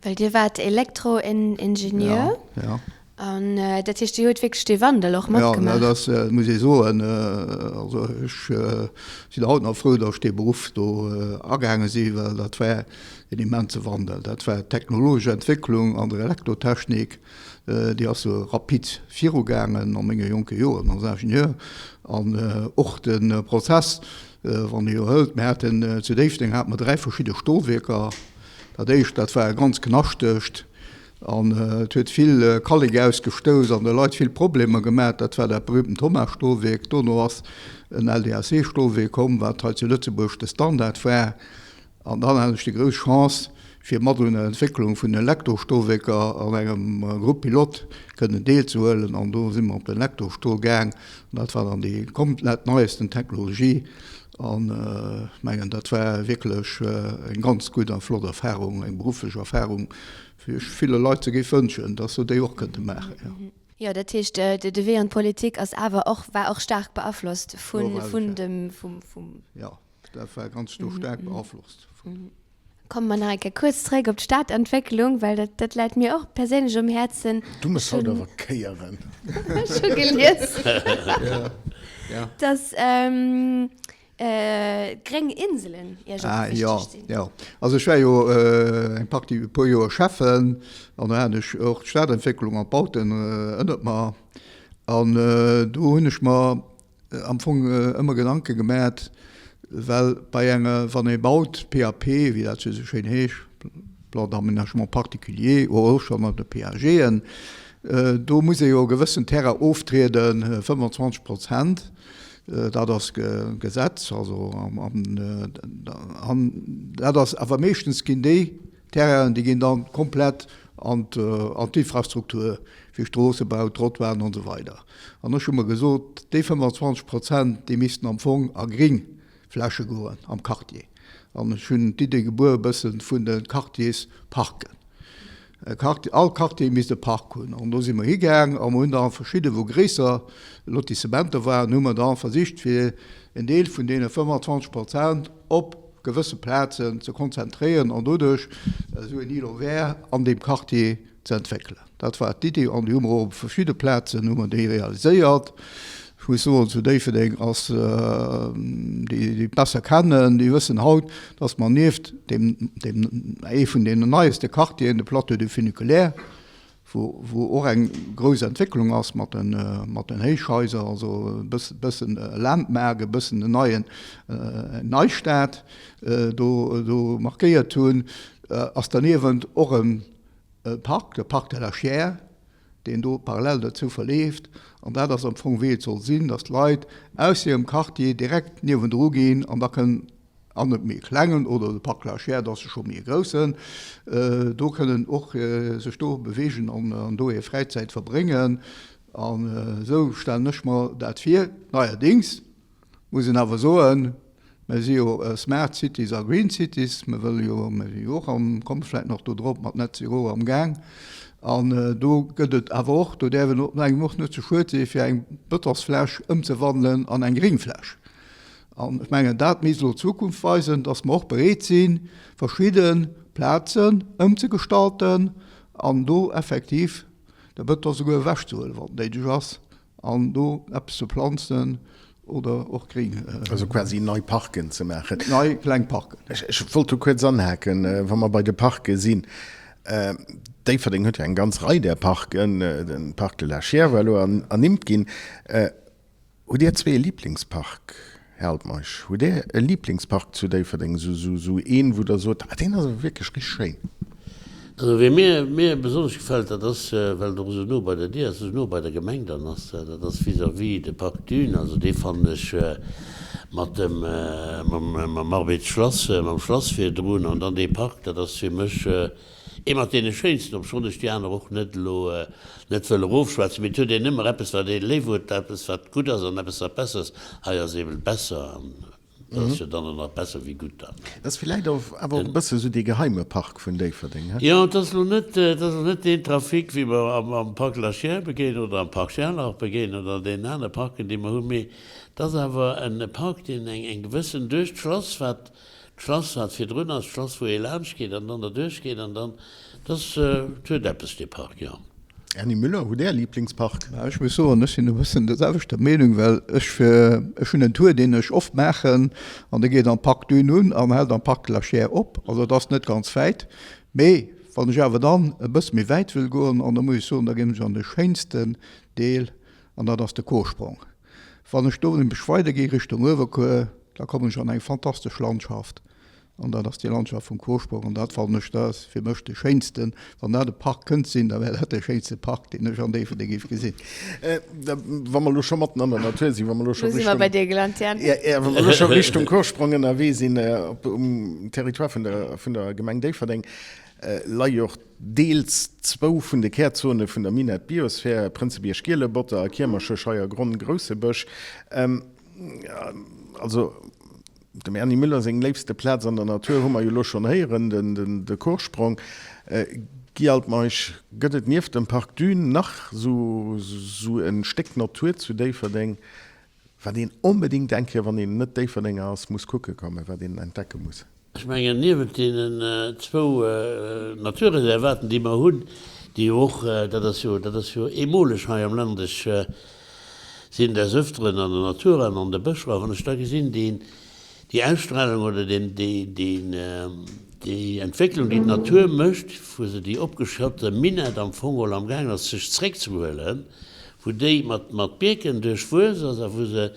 Well Dir waart Elektroingenieur. Jo. An dat heescht, Dir hutt wierklech dee Wandel och matgemaach? Jo, dat ass, muss ee soen, also ech sinn haut nach frou, datt ech dee Beruff do agaange si, well dat war en immense Wandel. Dat war d'technologesch Entwécklung an der Elektrotechnik, déi ass esou rapid virugaangen a menge jonke Joren als Ingenieur. An och de Prozess, wann ee jo hëlt, mir haten zu Déifferdeng hate mer 3 verschidde Stolwierker. Dat éischt, dat war e ganz knaschtegt, An et huet vill Kallek ausgestouss an de Leit vill Problemer gemat. Dat war dat berühmten Thomas-Stolwierk. Dono ass en LDAC-Stolwierk komm, wat hei zu Lëtzebuerg de Standard war. An dann hat ech déi grouss Chance, fir mat un der Entwécklung vun den Elektrostolwierker an engem Groupe pilote kënnen deelzehuelen. An do si mer op den Elektrostol gaang. An dat war dann déi komplett neiesten Technologie. An ech mengen, dat war wierklech eng ganz gutt a flott Erfahrung, eng berufflech Erfahrung, wéi ech ville Leit se géif wënschen, dass se déi och kënnte maachen, jo. Jo, dat heescht, de Wee an d'Politik ass awer och, war och staark beaflosst vun, vun dem, vum, vum. Jo, dat war ganz do staark beaflosst vun. Komme mer nach eng Kéier kuerz zréck op d'Stadentwécklung, well dat, dat läit mir och perséinlech um Häerzen. Du mëss haut awer Kéieren. Ech hu gelies, dass d'gréng Inselen Iech och wichteg sinn. Jo, also ech war jo eng Partie, e puer Joer Schäffen an do hat ech och d'Stadentwécklung an d'Bauten ënnert mer. An do hunn ech mer am Fong ëmmer Gedanke gemat, well bei enger, wann ee baut, PAP, wéi dat jo esou schéin heescht, Plan d'aménagement particulier, oder och schonn an de PAGen, do muss ee jo e gewëssen Terrain oftrieden, 25 Prozent, dat ass Gesetz, also an dat ass awer meeschtens ginn déi Terrainen, déi ginn dann komplett. an d'Infrastruktur wéi Stroossebau, Trottoiren an esou weider. An ech hu mer gesot, déi 25 Prozent, déi missten am Fong a gring Fläche goen am Quartier. An ech hunn d'Idee gebuer e bësse vun de Quartiersparken. All Quartier misst e Park hunn. An do si mer higaang a mer hunn da verschidde wou gréisser Lotissementer waren, hu mer da versicht fir en Deel vun deene 25 Prozent op gewësse Plazen ze konzentréieren an doduerch esou en Îlot vert an deem Quartier ze entwéckelen. Dat war d'Iddi an déi hu mer och op verschidde Plazen hu mer déi realiséiert. Ech muss soen, zu Déifferdeng ass, déi déi besser kennen, déi wëssen haut, dass mer nieft deem, deem, ee vun deenen neieste Quartieren, de Plateau du Funiculaire, wou, wou och eng grouss Entwécklung ass mat den, mat den Héichhaiser, also e bëssen Landmark, e bëssen en neien Neistad do, do markéiert hunn, ass derniewent och e Park, de Parc de la Chiers, deen do parallel dozou verleeft. An dat ass am Fong wéi et soll sinn, datt d'Leit aus hirem Quartier direkt niewendru ginn an da kënnen an e méi klengen, oder de Parc de la Chiers, dat ass scho méi e groussen, do kënnen och sech do beweegen an do hir Fräizäit verbréngen. An esou stellen ech mer dat vir. Neierdings Muss een awer soen, mer si jo Smart Cities a Green Cities, mer wëlle jo, mer si jo och am, komme vläicht nach do drop, mat Net Zero am Gaang. An do gëtt et awer och, do däerf een engem och net ze schued si fir eng Bëtongsfläsch ëmzewandelen an eng gréng Fläsch. An ech mengen, dat misst elo d'Zukunft weisen, dass mer och bereet sinn, verschidde Plazen ëmzegestalten an do effektiv de Bëtong souguer ewechzehuelen, wann et néideg ass. An do eppes ze planzen oder och gréng. Also quasi nei Parken ze maachen. Nei kleng Parken. Ech wollt do kuerz anhaken, wa mer bei de Parke sinn. Déifferdeng huet jo eng ganz Rei där Parken. De Parc de la Chiers war elo ernimmt ginn. Hutt Dir zwee e Liblingspark, Här Altmeisch? Hutt Dir e Liblingspark zu Déifferdeng, esou een, wou Der sot, ah deen ass awer wierklech richteg schéin? Also wee mir mir besonnesch gefält, dat ass, well et och esou no bei der Dier ass, esou no bei der Gemeng dann ass, dat ass vis-à-vis de Parc Dune. Also dee fannen ech mat dem mam mam Arbedsschlass, mam Schlass virdrun an dann dee Park, dat ass fir mech ee mat deene schéinsten, obschonn ech déi aner och net elo net wëll erofschwätzen. Mee et huet een ëmmer eppes wat ee léif huet, eppes wat gutt ass an eppes wat besser ass. Hei ass eeben besser an Dat ass jo dann och nach besser wéi gutt dann. Dat ass villäit awer och e bësse sou dee geheime Park vun Déifferdeng, he? Jo, et ass elo net, et ass elo net deen Trafic wéi mer am Parc Lachière begéinen oder am Parc Gerlach begéinen oder an deenen anere Parken, déi mer hunn, mee et ass awer e Park, deen eng, eng gewëssen, duerch d'Schlass, wat, d'Schlass wat virdrun ass, d'Schlass wou ee laanscht geet an dann derduerch geet an dann, et ass, et huet eppes dee Park, jo. Erny Müller, Hutt Är e Liblingspark? Ech muss soen, ech sinn e bëssen der selwechter Meenung, well ech, ech hunn en Tour, deen ech oft maachen, an dee geet am Parc Dune un an hält am Parc de la Chiers op. Also et ass net ganz wäit. Mee wann ech awer dann e bësse méi wäit wëll goen, an da muss ech soen, da ginn ech an de schéinsten Deel, an dat ass de Koorsprong. Wann ech do nämlech weidergi Richtung Uewerkuer, da kommen ech an eng fantastesch Landschaft. An dat ass déi Landschaft vum Kooschbock. An dat fannen ech, dat ass fir mech de schéinsten. Wann dat e Park kënnt sinn, da wär dat de schéinste Park, deen ech an Déifferdeng géif gesinn. Wa mer elo scho matten an der Natur sinn, wa mer elo scho Lo si mer Richtung, bei dir gelant, Jan. ja, ja, wa mer elo scho Richtung Kooschsprong ënnerwee sinn, op, um Territoire vun der, vun der Gemeng Déifferdeng leie jo och deels zwou vun de Kärzone vun der Minett Biosphere, Prënzebierg-Gielebotter a Kiermercher-Scheiergronn Groussebësch. Also, Dem Erny Müller seng léifste Plaz an der Natur hu mer jo elo schonn héieren, de Korsprong. Guy Altmeisch, gëtt et nieft dem Parc Dune nach esou e Stéck Natur zu Déifferdeng, wat een onbedéngt eng Kéier, wann een net Déifferdenger ass, muss kucke kommen, wat een entdecke muss? Ech mengen, niewent deenen zwou Naturreservaten, déi mer hunn, déi jo och, dat ass jo, dat ass jo eemoleg hei am Land, ech sinn des Öfteren an der Natur an an de Bëscher, a wann ech da gesinn, déi, déi Ausstrahlung oder deen, déi, deen, déi Entwécklung, déi d'Natur mécht, wou se déi opgeschotte Minett am Fong geholl amgaangen ass sech zréckzehuelen, wou déi mat, mat Bierken duerchwuess ass a wou se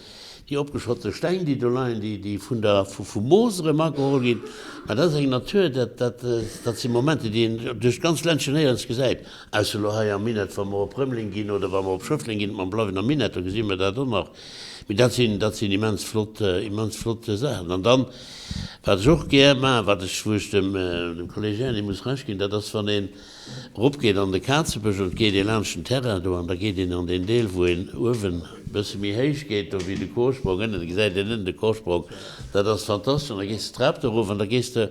Déi opgeschotte Steng, déi do leien, déi, déi vun der, vu, vum Moos erëm ageholl ginn, mä dat ass eng Natur, dat, dat, dat si Momenter, déi een duerch d'ganz Ländchen néierens gesäit, ausser elo hei am Minett, wa mer op Rëmeleng ginn oder wa mer op Schëffleng ginn, mam bleiwen am Minett, do gesi mer dat och nach. Mee dat sinn, dat sinn immens flott, immens flott Saachen. An dann, wat ech och gär maachen, wat ech, wou ech dem, dem Kolleg Erni muss Recht ginn, dat ass, wann een eropgeet an de Kazebësch an et geet ee laanscht den Terrain do an da geet een an deen Deel, wou een uewen e bësse méi héich geet, do wéi de Korsprong ënnen, da gesäit een ënnen de Korsprong, dat ass fantastesch. An da gees de d'Trap do erof an da gees de,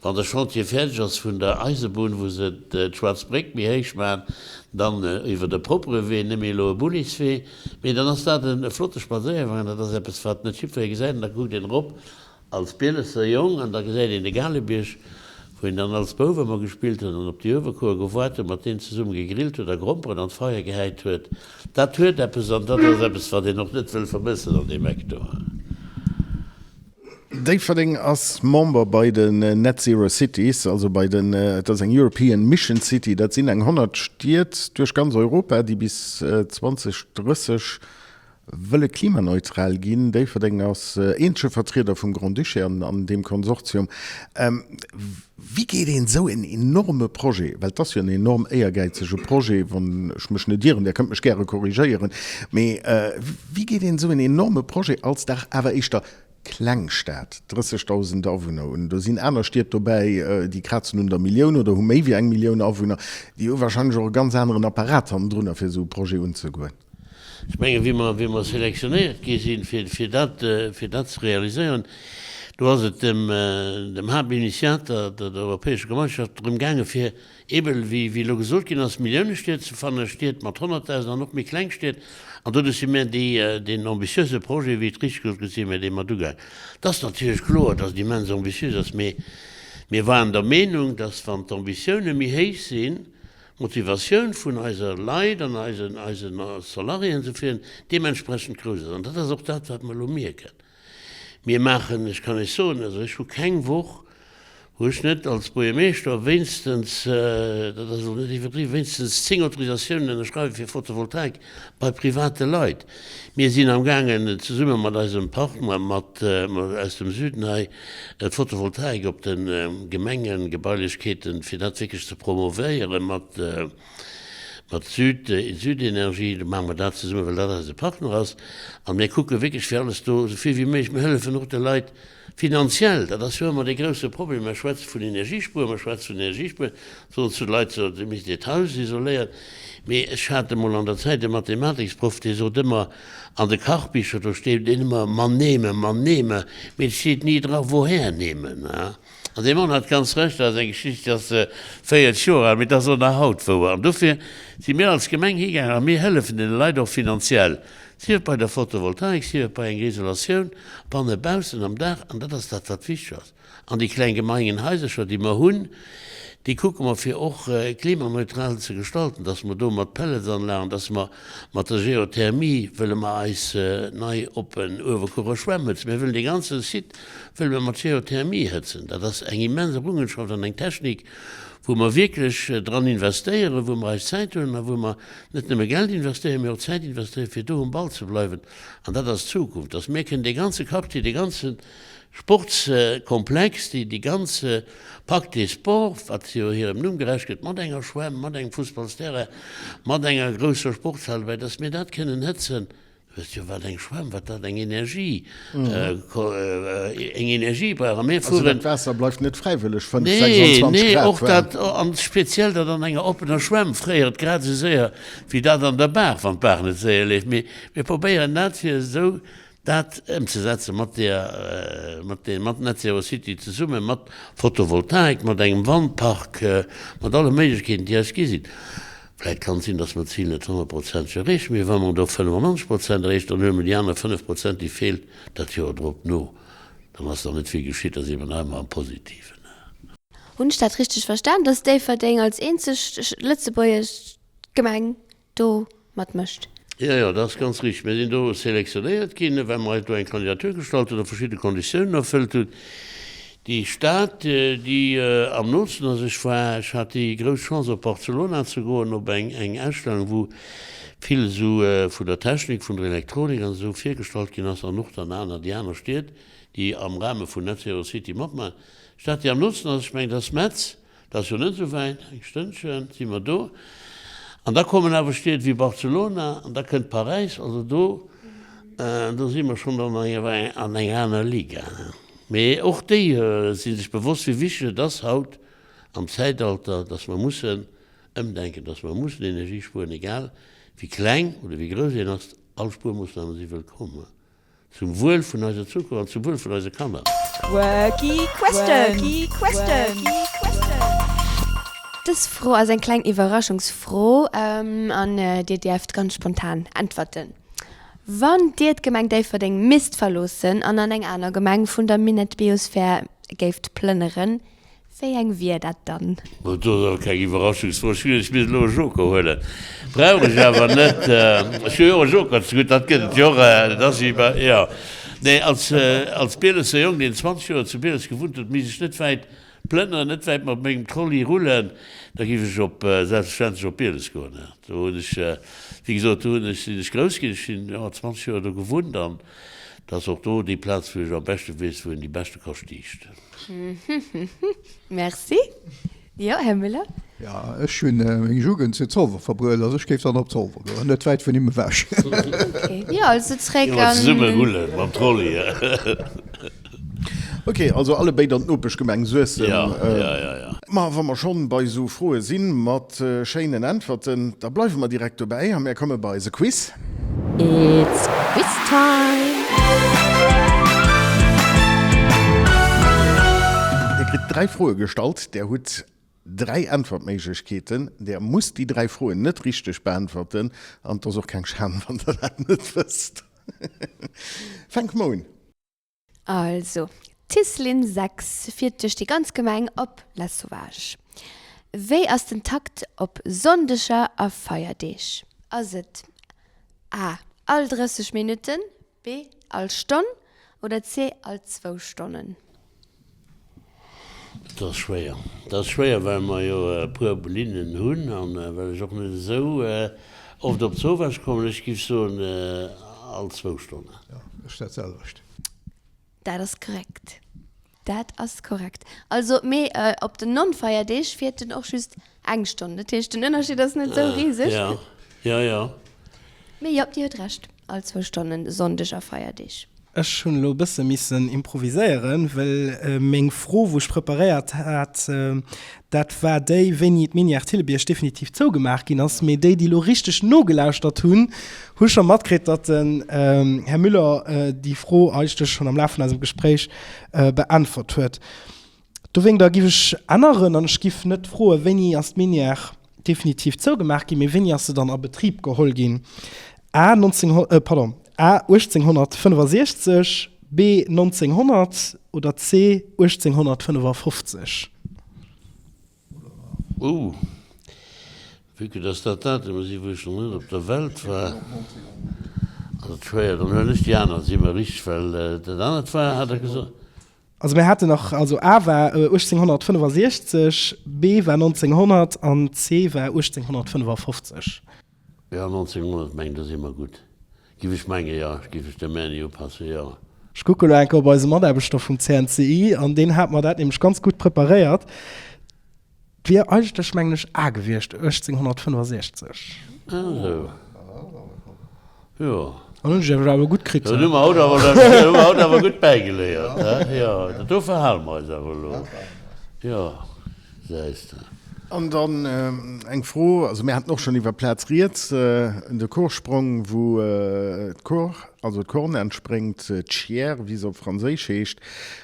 wann de Chantier fäerdeg ass vun der Eisebunn, wou se d'Schwaarz Bréck méi héich maachen, dann iwwer e proppere Wee, net méi elo e Bulliswee, mee dann ass dat e flotte Spadséiergang an dat ass eppes, wat net jiddweree gesäit an da kuckt een erop als Bielesser Jong an da gesäit een de Galebierg, wou een dann als Bouf ëmmer gespillt huet an op déi Uewerkuer gewaart huet, mat deenen zesumme gegrillt huet a Gromperen an d'Feier gehäit huet. Dat huet eppes an dat ass eppes, wat een och net wëll vermëssen an deem Eck do. Déifferdeng ass Member bei den Net Zero Cities, also bei den, et ass eng European Mission City, dat sinn eng 100 Stied duerch ganz Europa, déi bis 2030 wëlle klimaneutral ginn. Déifferdeng ass eenzege Vertrieder vum Grand-Duché an deem Konsortium. Wéi geet een esou en enorme Projet, well et ass jo en enorm éiergäizege Projet, wann ech mech net ieren, Där kënnt mech gäre korrigéieren, mee wéi geet een esou en enorme Projet als dach awer éischter kleng Stad, 30.000 Awunner un, do sinn aner Stied dobäi, déi krazen un der Millioun oder hu méi wéi eng Millioun Awunner, déi hu wahrscheinlech och e ganz aneren Apparat hannendrunner fir esou e Projet unzegoen. Ech mengen, wéi mer, wéi mer selektionéiert gi sinn, fir, fir dat, fir dat ze realiséieren, do ass et dem, dem Haaptinitiator, der, der Europäescher Gemeinschaft, drëm gaangen, fir eeben, wéi, wéi elo gesot ginn ass, Milliounestied ze fannen, Stied mat 100.000 an och méi kleng Stied. An doduerch si mir déi, deen ambitiöse Projet, wéi et richteg gesot gëtt, si mir dee mat ugaangen. Et ass natierlech kloer, dass et immens ambitiös ass, mee mir waren der Meenung, dass, wann d'Ambitiounen méi héich sinn, d'Motivatioun vun eiser Leit an eisen eise Salariéen ze féieren, deementsprechend grouss ass. An dat ass och dat, wat mer elo mierken. Mir maachen, ech kann Iech soen, also ech hu keng Woch, wou ech net als Buergermeeschter wéinstens, dat ass elo net iwwerdriwwen, wéinstens 10 Autorisatiounen ënnerschreiwe fir Photovoltaik bei private Leit. Mir sinn amgaangen, zesumme mat eisem Partner mat aus dem Süden hei, d'Photovoltaik op de Gemengegebailechkeeten, fir dat wierklech ze promovéieren mat mat Süd, Südenergie. Do maache mer dat zesumme, well dat eise Partner ass. A mir kucke wierklech, fir alles do esou vill wéi méiglech, mir hëllefen och de Leit Finanziell, dat ass jo ëmmer dee grousse Problem, mer schwätze vun Energiespueren, mer schwätze vun Energiespueren, soen zu de Leit, so, dir misst iert Haus isoléieren. Mee ech hat emol an der Zäit e Mathematiksproff, dee sot ëmmer, an de Kachbicher, do steet ëmmer man nehme, man nehme, mee et steet ni dra woher nehmen. An dee Mann hat ganz Recht, dat ass eng Geschicht, déi ass 40 Joer al, mee dat ass och nach haut wouer. An dofir si mir als Gemeng higaangen a mir hëllefen deene Leit och finanziell, Sief et bei der Photovoltaik, sief et bei enger Isolatioun, banne, baussen, am Daach, an dat ass dat, wat wichteg ass. An déi kleng Gemengenhaisercher, déi mer hunn, déi kucke mer, fir och klimaneutral ze gestalten, dass mer do mat Pelletsanlagen, dass mer mat der Geothermie wëlle mer eis nei oppen Uewerkuerer Schwämm hëtzen. Mir wëllen dee ganze Site wëlle mer mat Geothermie hëtzen. Dat ass eng immens Errungenschaft an eng Technik, wou mer wierklech dran investéieren, wou mer eis Zäit huelen a wou mer Net nëmme Geld investéieren, mee och Zäit investéieren, fir do um Ball ze bleiwen. An dat ass d'Zukunft, dass mir kënnen dee ganze Quartier, dee ganze Sportskomplex, déi, déi ganz Parc des Sports, wat jo hirem Numm gerecht gëtt, mat enger Schwämm, mat engem Fussballsterrain, mat enger grousser Sportshal dobäi, dass mir dat kënnen hëtzen. Du wësst jo, wat eng Schwämm, wat dat eng Energie, eng Energie brauch. A mir fueren. Also dat Waasser bleift net fräiwëlleg 5, 26 Grad waarm. Nee, nee, och dat, an speziell dat an enger oppener Schwämm fréiert grad esou séier wéi dat an der Baach, wann d'Baach net séier leeft. Mee mir probéieren dat, fir esou dat ëmzesetzen mat der, mat deem, mat Net Zero City zesummen, mat Photovoltaik, mat engem Wandpark, mat alle Méiglechkeeten, déi eis gi sinn. Vläit kann et sinn, dass mer d'Zil net honnertprozenteg erreechen, mee wa mer do 95 Prozent erreechen, dann huele mer déi aner 5 Prozent, déi feelt, dat Joer drop no. Dann ass nach net vill geschitt, da si mer nach ëmmer am Positiven. Hunn ech dat richteg verstan, dass Déifferdeng als eenzeg lëtzebuergesch Gemeng do matmécht? Jo, jo, dat ass ganz richteg. Mir sinn do selektionéiert ginn, well mer eis do eng Kandidatur gestallt hunn a verschidde Konditiounen erfëllt hunn. Déi Stad, déi am nootsten ass, ech war, ech hat déi grouss Chance op Barcelona ze goen op eng eng Ausstellung, wou vill esou vun der Technik, vun der Elektronik an esou virgestallt ginn ass an och dann aner, déi aner Stied, déi am Rahme vun Net Zero City matmaachen. D'Stad, déi am nootsten ass, ech mengen, dat ass Metz. Dat ass jo net esou wäit, eng Stënnchen si mer do. An da kommen awer Stied wéi Barcelona an da kënnt Paräis. Also do. Do si mer schonn an enger an enger aner Liga. Mee och déi si sech bewosst, wéi wichteg et ass haut am Zäitalter, dass mer mussen ëmdenken, dass mer mussen Energie spueren, egal wéi kleng oder wéi grouss een ass, all Spuermoossname si wëllkomm. Zum Wuel vun eiser Zukunft an zum Wuel vun eise Kanner. Quirky Question. Dës Fro ass eng kleng Iwwerraschungsfro an dir däerft ganz spontan äntwerten. Wann dir d'Gemeng Déifferdeng misst verloossen an an eng aner Gemeng vun der Minett-Biosphär géift plënneren, Wéi eng wier dat dann? Bon, do ass awer keng Iwwerraschungsfro. Ech hunn ech misst elo e Joker huelen. Brauch ech awer net. Ech hu jo och e Joker zegutt, dat gëtt et jo och. Dat ass wéi bei, jo. Nee, als, als Bielesser Jong, deen 20 Joer zu Bieles gewunnt huet, misst ech net wäit plënneren, net wäit mat mengem Trolley rullen, da géif ech op, selbstverständlech op Bieles goen. Do hunn ech, wéi gesot, do hunn ech, sinn ech grouss ginn. Ech sinn, jo, 20 Joer do gewunnt an dat ass och do déi Plaz, wou ech am beschte weess, wou een déi beschte ka stiichten. Merci. Jo, Här Müller? Jo, ech hunn meng Jugend zu Zolwer verbruet, also ech géif dann op Zolwer goen, net wäit vun him ewech. Ok, jo, also zréck an. Zesumme rullen mam Trolley. Ok, also allebéid an d'Nopeschgemeng Suessem. Jo, jo, jo, jo. Ma wa mer schonn bei esou Froe sinn, mat schéinen Äntwerten, da bleiwe mer direkt dobäi a mär komme bei eise Quiz. It's Quiz Time! Dir kritt 3 Froe gestallt, där hutt 3 Äntwertméiglechkeeten. Där musst déi 3 Froen net richteg beäntwerten an et ass och keng Schan, wann der dat net wësst. Fänke mer un. Also, d'Tislinn 6 fiert duerch déi ganz Gemeng op Lasauvage. Wéi ass den Takt op Sonndeger a Feierdeeg? Ass et A, all 30 Minutten, B, all Stonn oder C, all zwou Stonnen? Dat ass schwéier. Dat ass schwéier, well mer jo e puer Linnen hunn an well ech och net esou oft op d'Zowaasch kommen. Ech géif soen, all zwou Stonnen. Jo, ech dat selwecht. Dat ass korrekt. Dat ass korrekt. Also, mee op den Non-Feierdeeg fiert en och just eng Stonn. Dat heescht, den Ënnerscheed ass net esou riseg. Jo, jo, jo. Mee jo, Dir hutt Recht, all zwou Stonnen, Sonndeg a Feierdeeg. Ech hunn elo e bësse missen improviséieren, well meng Fro, wou ech preparéiert hat, dat war déi, wéini d'Minière Thillebierg definitiv zougemaach ginn ass. Mee déi, déi elo richteg nogelauschtert hunn, hu scho matkritt, datt den Här Müller déi Fro eigentlech schonn am Laf vun eisem Gespréich beäntwert huet. Dowéinter giff ech änneren an ech giff net froen, wéini ass d'Minière definitiv zougemaach ginn, mee wéini ass se dann a Betrib geholl ginn? A, pardon, A 1865, B 1900 oder C 1855? Ouh, vue que dass dat Datumer si wou ech nach net op der Welt war, ass et schwéier. Dann huelen ech déi aner, si mer richteg, well dat anert war, hat Der gesot? Also mir haten nach, also A war 1865, B war 1900 an C war 1855. Jo, 1900 mengen, do si mer gutt, giff ech mengen, jo, giff ech dem Erny upassen, jo. Ech kucke lo eng Kéier op eise Mataarbechter vum CNCI an deen hat mer dat nämlech ganz gutt preparéiert. 't wier eigentlech, mengen ech, A gewiescht, 1865. Ah esou, jo. An hunn ech awer awer gutt kritt. Dat hu mer haut awer, dat hu mer haut awer gutt bäigeléiert, he? Jo, dat do verhale mer eis awer elo. Jo, säis de. An dann eng Fro, also mir haten och schonn iwwer Plaz rieds, de Chorsprong, wou d'Chor, also d'Corne entspréngt, d'Chiers, wéi se op Franséisch heescht.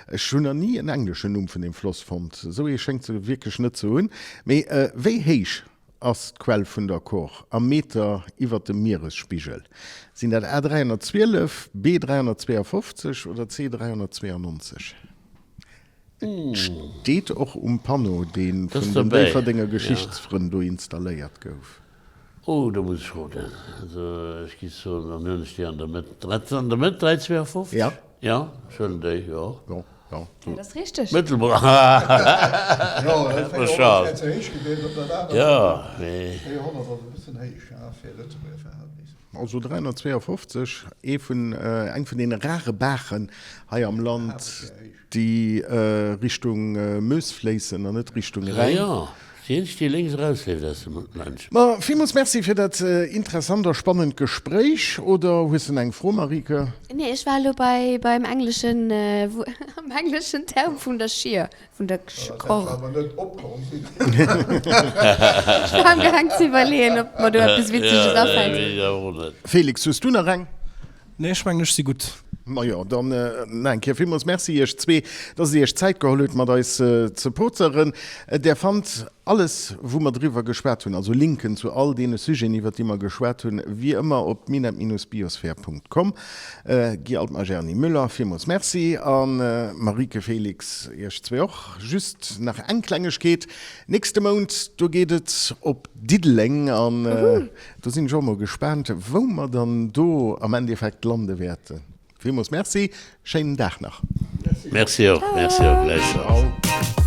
Ech hunn nach ni en engleschen Numm vun deem Floss fonnt, esou ee schéngt se wierklech net ze hunn. Mee wéi héich ass d'Quell vun der Kor a Meter iwwer dem Mieresspigel? Sinn dat A 312, B 352 oder C 392? Et steet och um Panneau, dee vun den Déifferdenger Geschichtsfrënn do installéiert gouf. Oh, do muss ech roden. Also ech gi soen, dann huelen ech déi an der Mëtt. Dräi, an der Mëtt, 3,52? Ja. Ja, ech huelen déi, jo. Jo, jo. Dat ass richteg. Mëttelbro. Jo, dat wär och ze héich gewiescht op dat anert. Jo, mee. 400 ass e bëssen héich, hein, fir Lëtzebuerger Verhältnisser. Also 352, ee vun, eng vun deene rare Baachen hei am Land, déi Richtung Meuse fléissen an net Richtung Rhäin. Jo. Déi eenzeg, déi lénks erausleeft aus dem Ländchen. Ma villmools Merci fir dat interessant a spannend Gespréich. Oder hues de nach eng Fro, Marieke? Nee, ech war elo bei beim engleschen, am engleschen Term vun der Schier, vun der Kor. Ech war amgaang ze iwwerleeën, ob mer do eppes Witzeges afält. Félix, hues du nach eng? Nee, ech mengen, ech si gutt. Majo, dann nach eng Kéier villmools Merci iech zwee, dass dir iech Zäit geholl hutt mat eis ze poteren. Der fannt alles wou mer driwwer geschwat hunn, also Linken zu all deene Sujeten iwwert déi mer geschwat hunn, wéi ëmmer op minett-biosphere.com. Guy Altmeisch, Erny Müller, villmools Merci a Marieke, Félix, iech zwee och. Just nach eng Klengegkeet, Nächste Mount, do geet et op Diddeleng an Do sinn ech och mol gespaant, wou mer dann do am Endeffekt lande wäerten. Villmools Merci, schéinen Dag nach. Merci och, merci och, gläichfalls.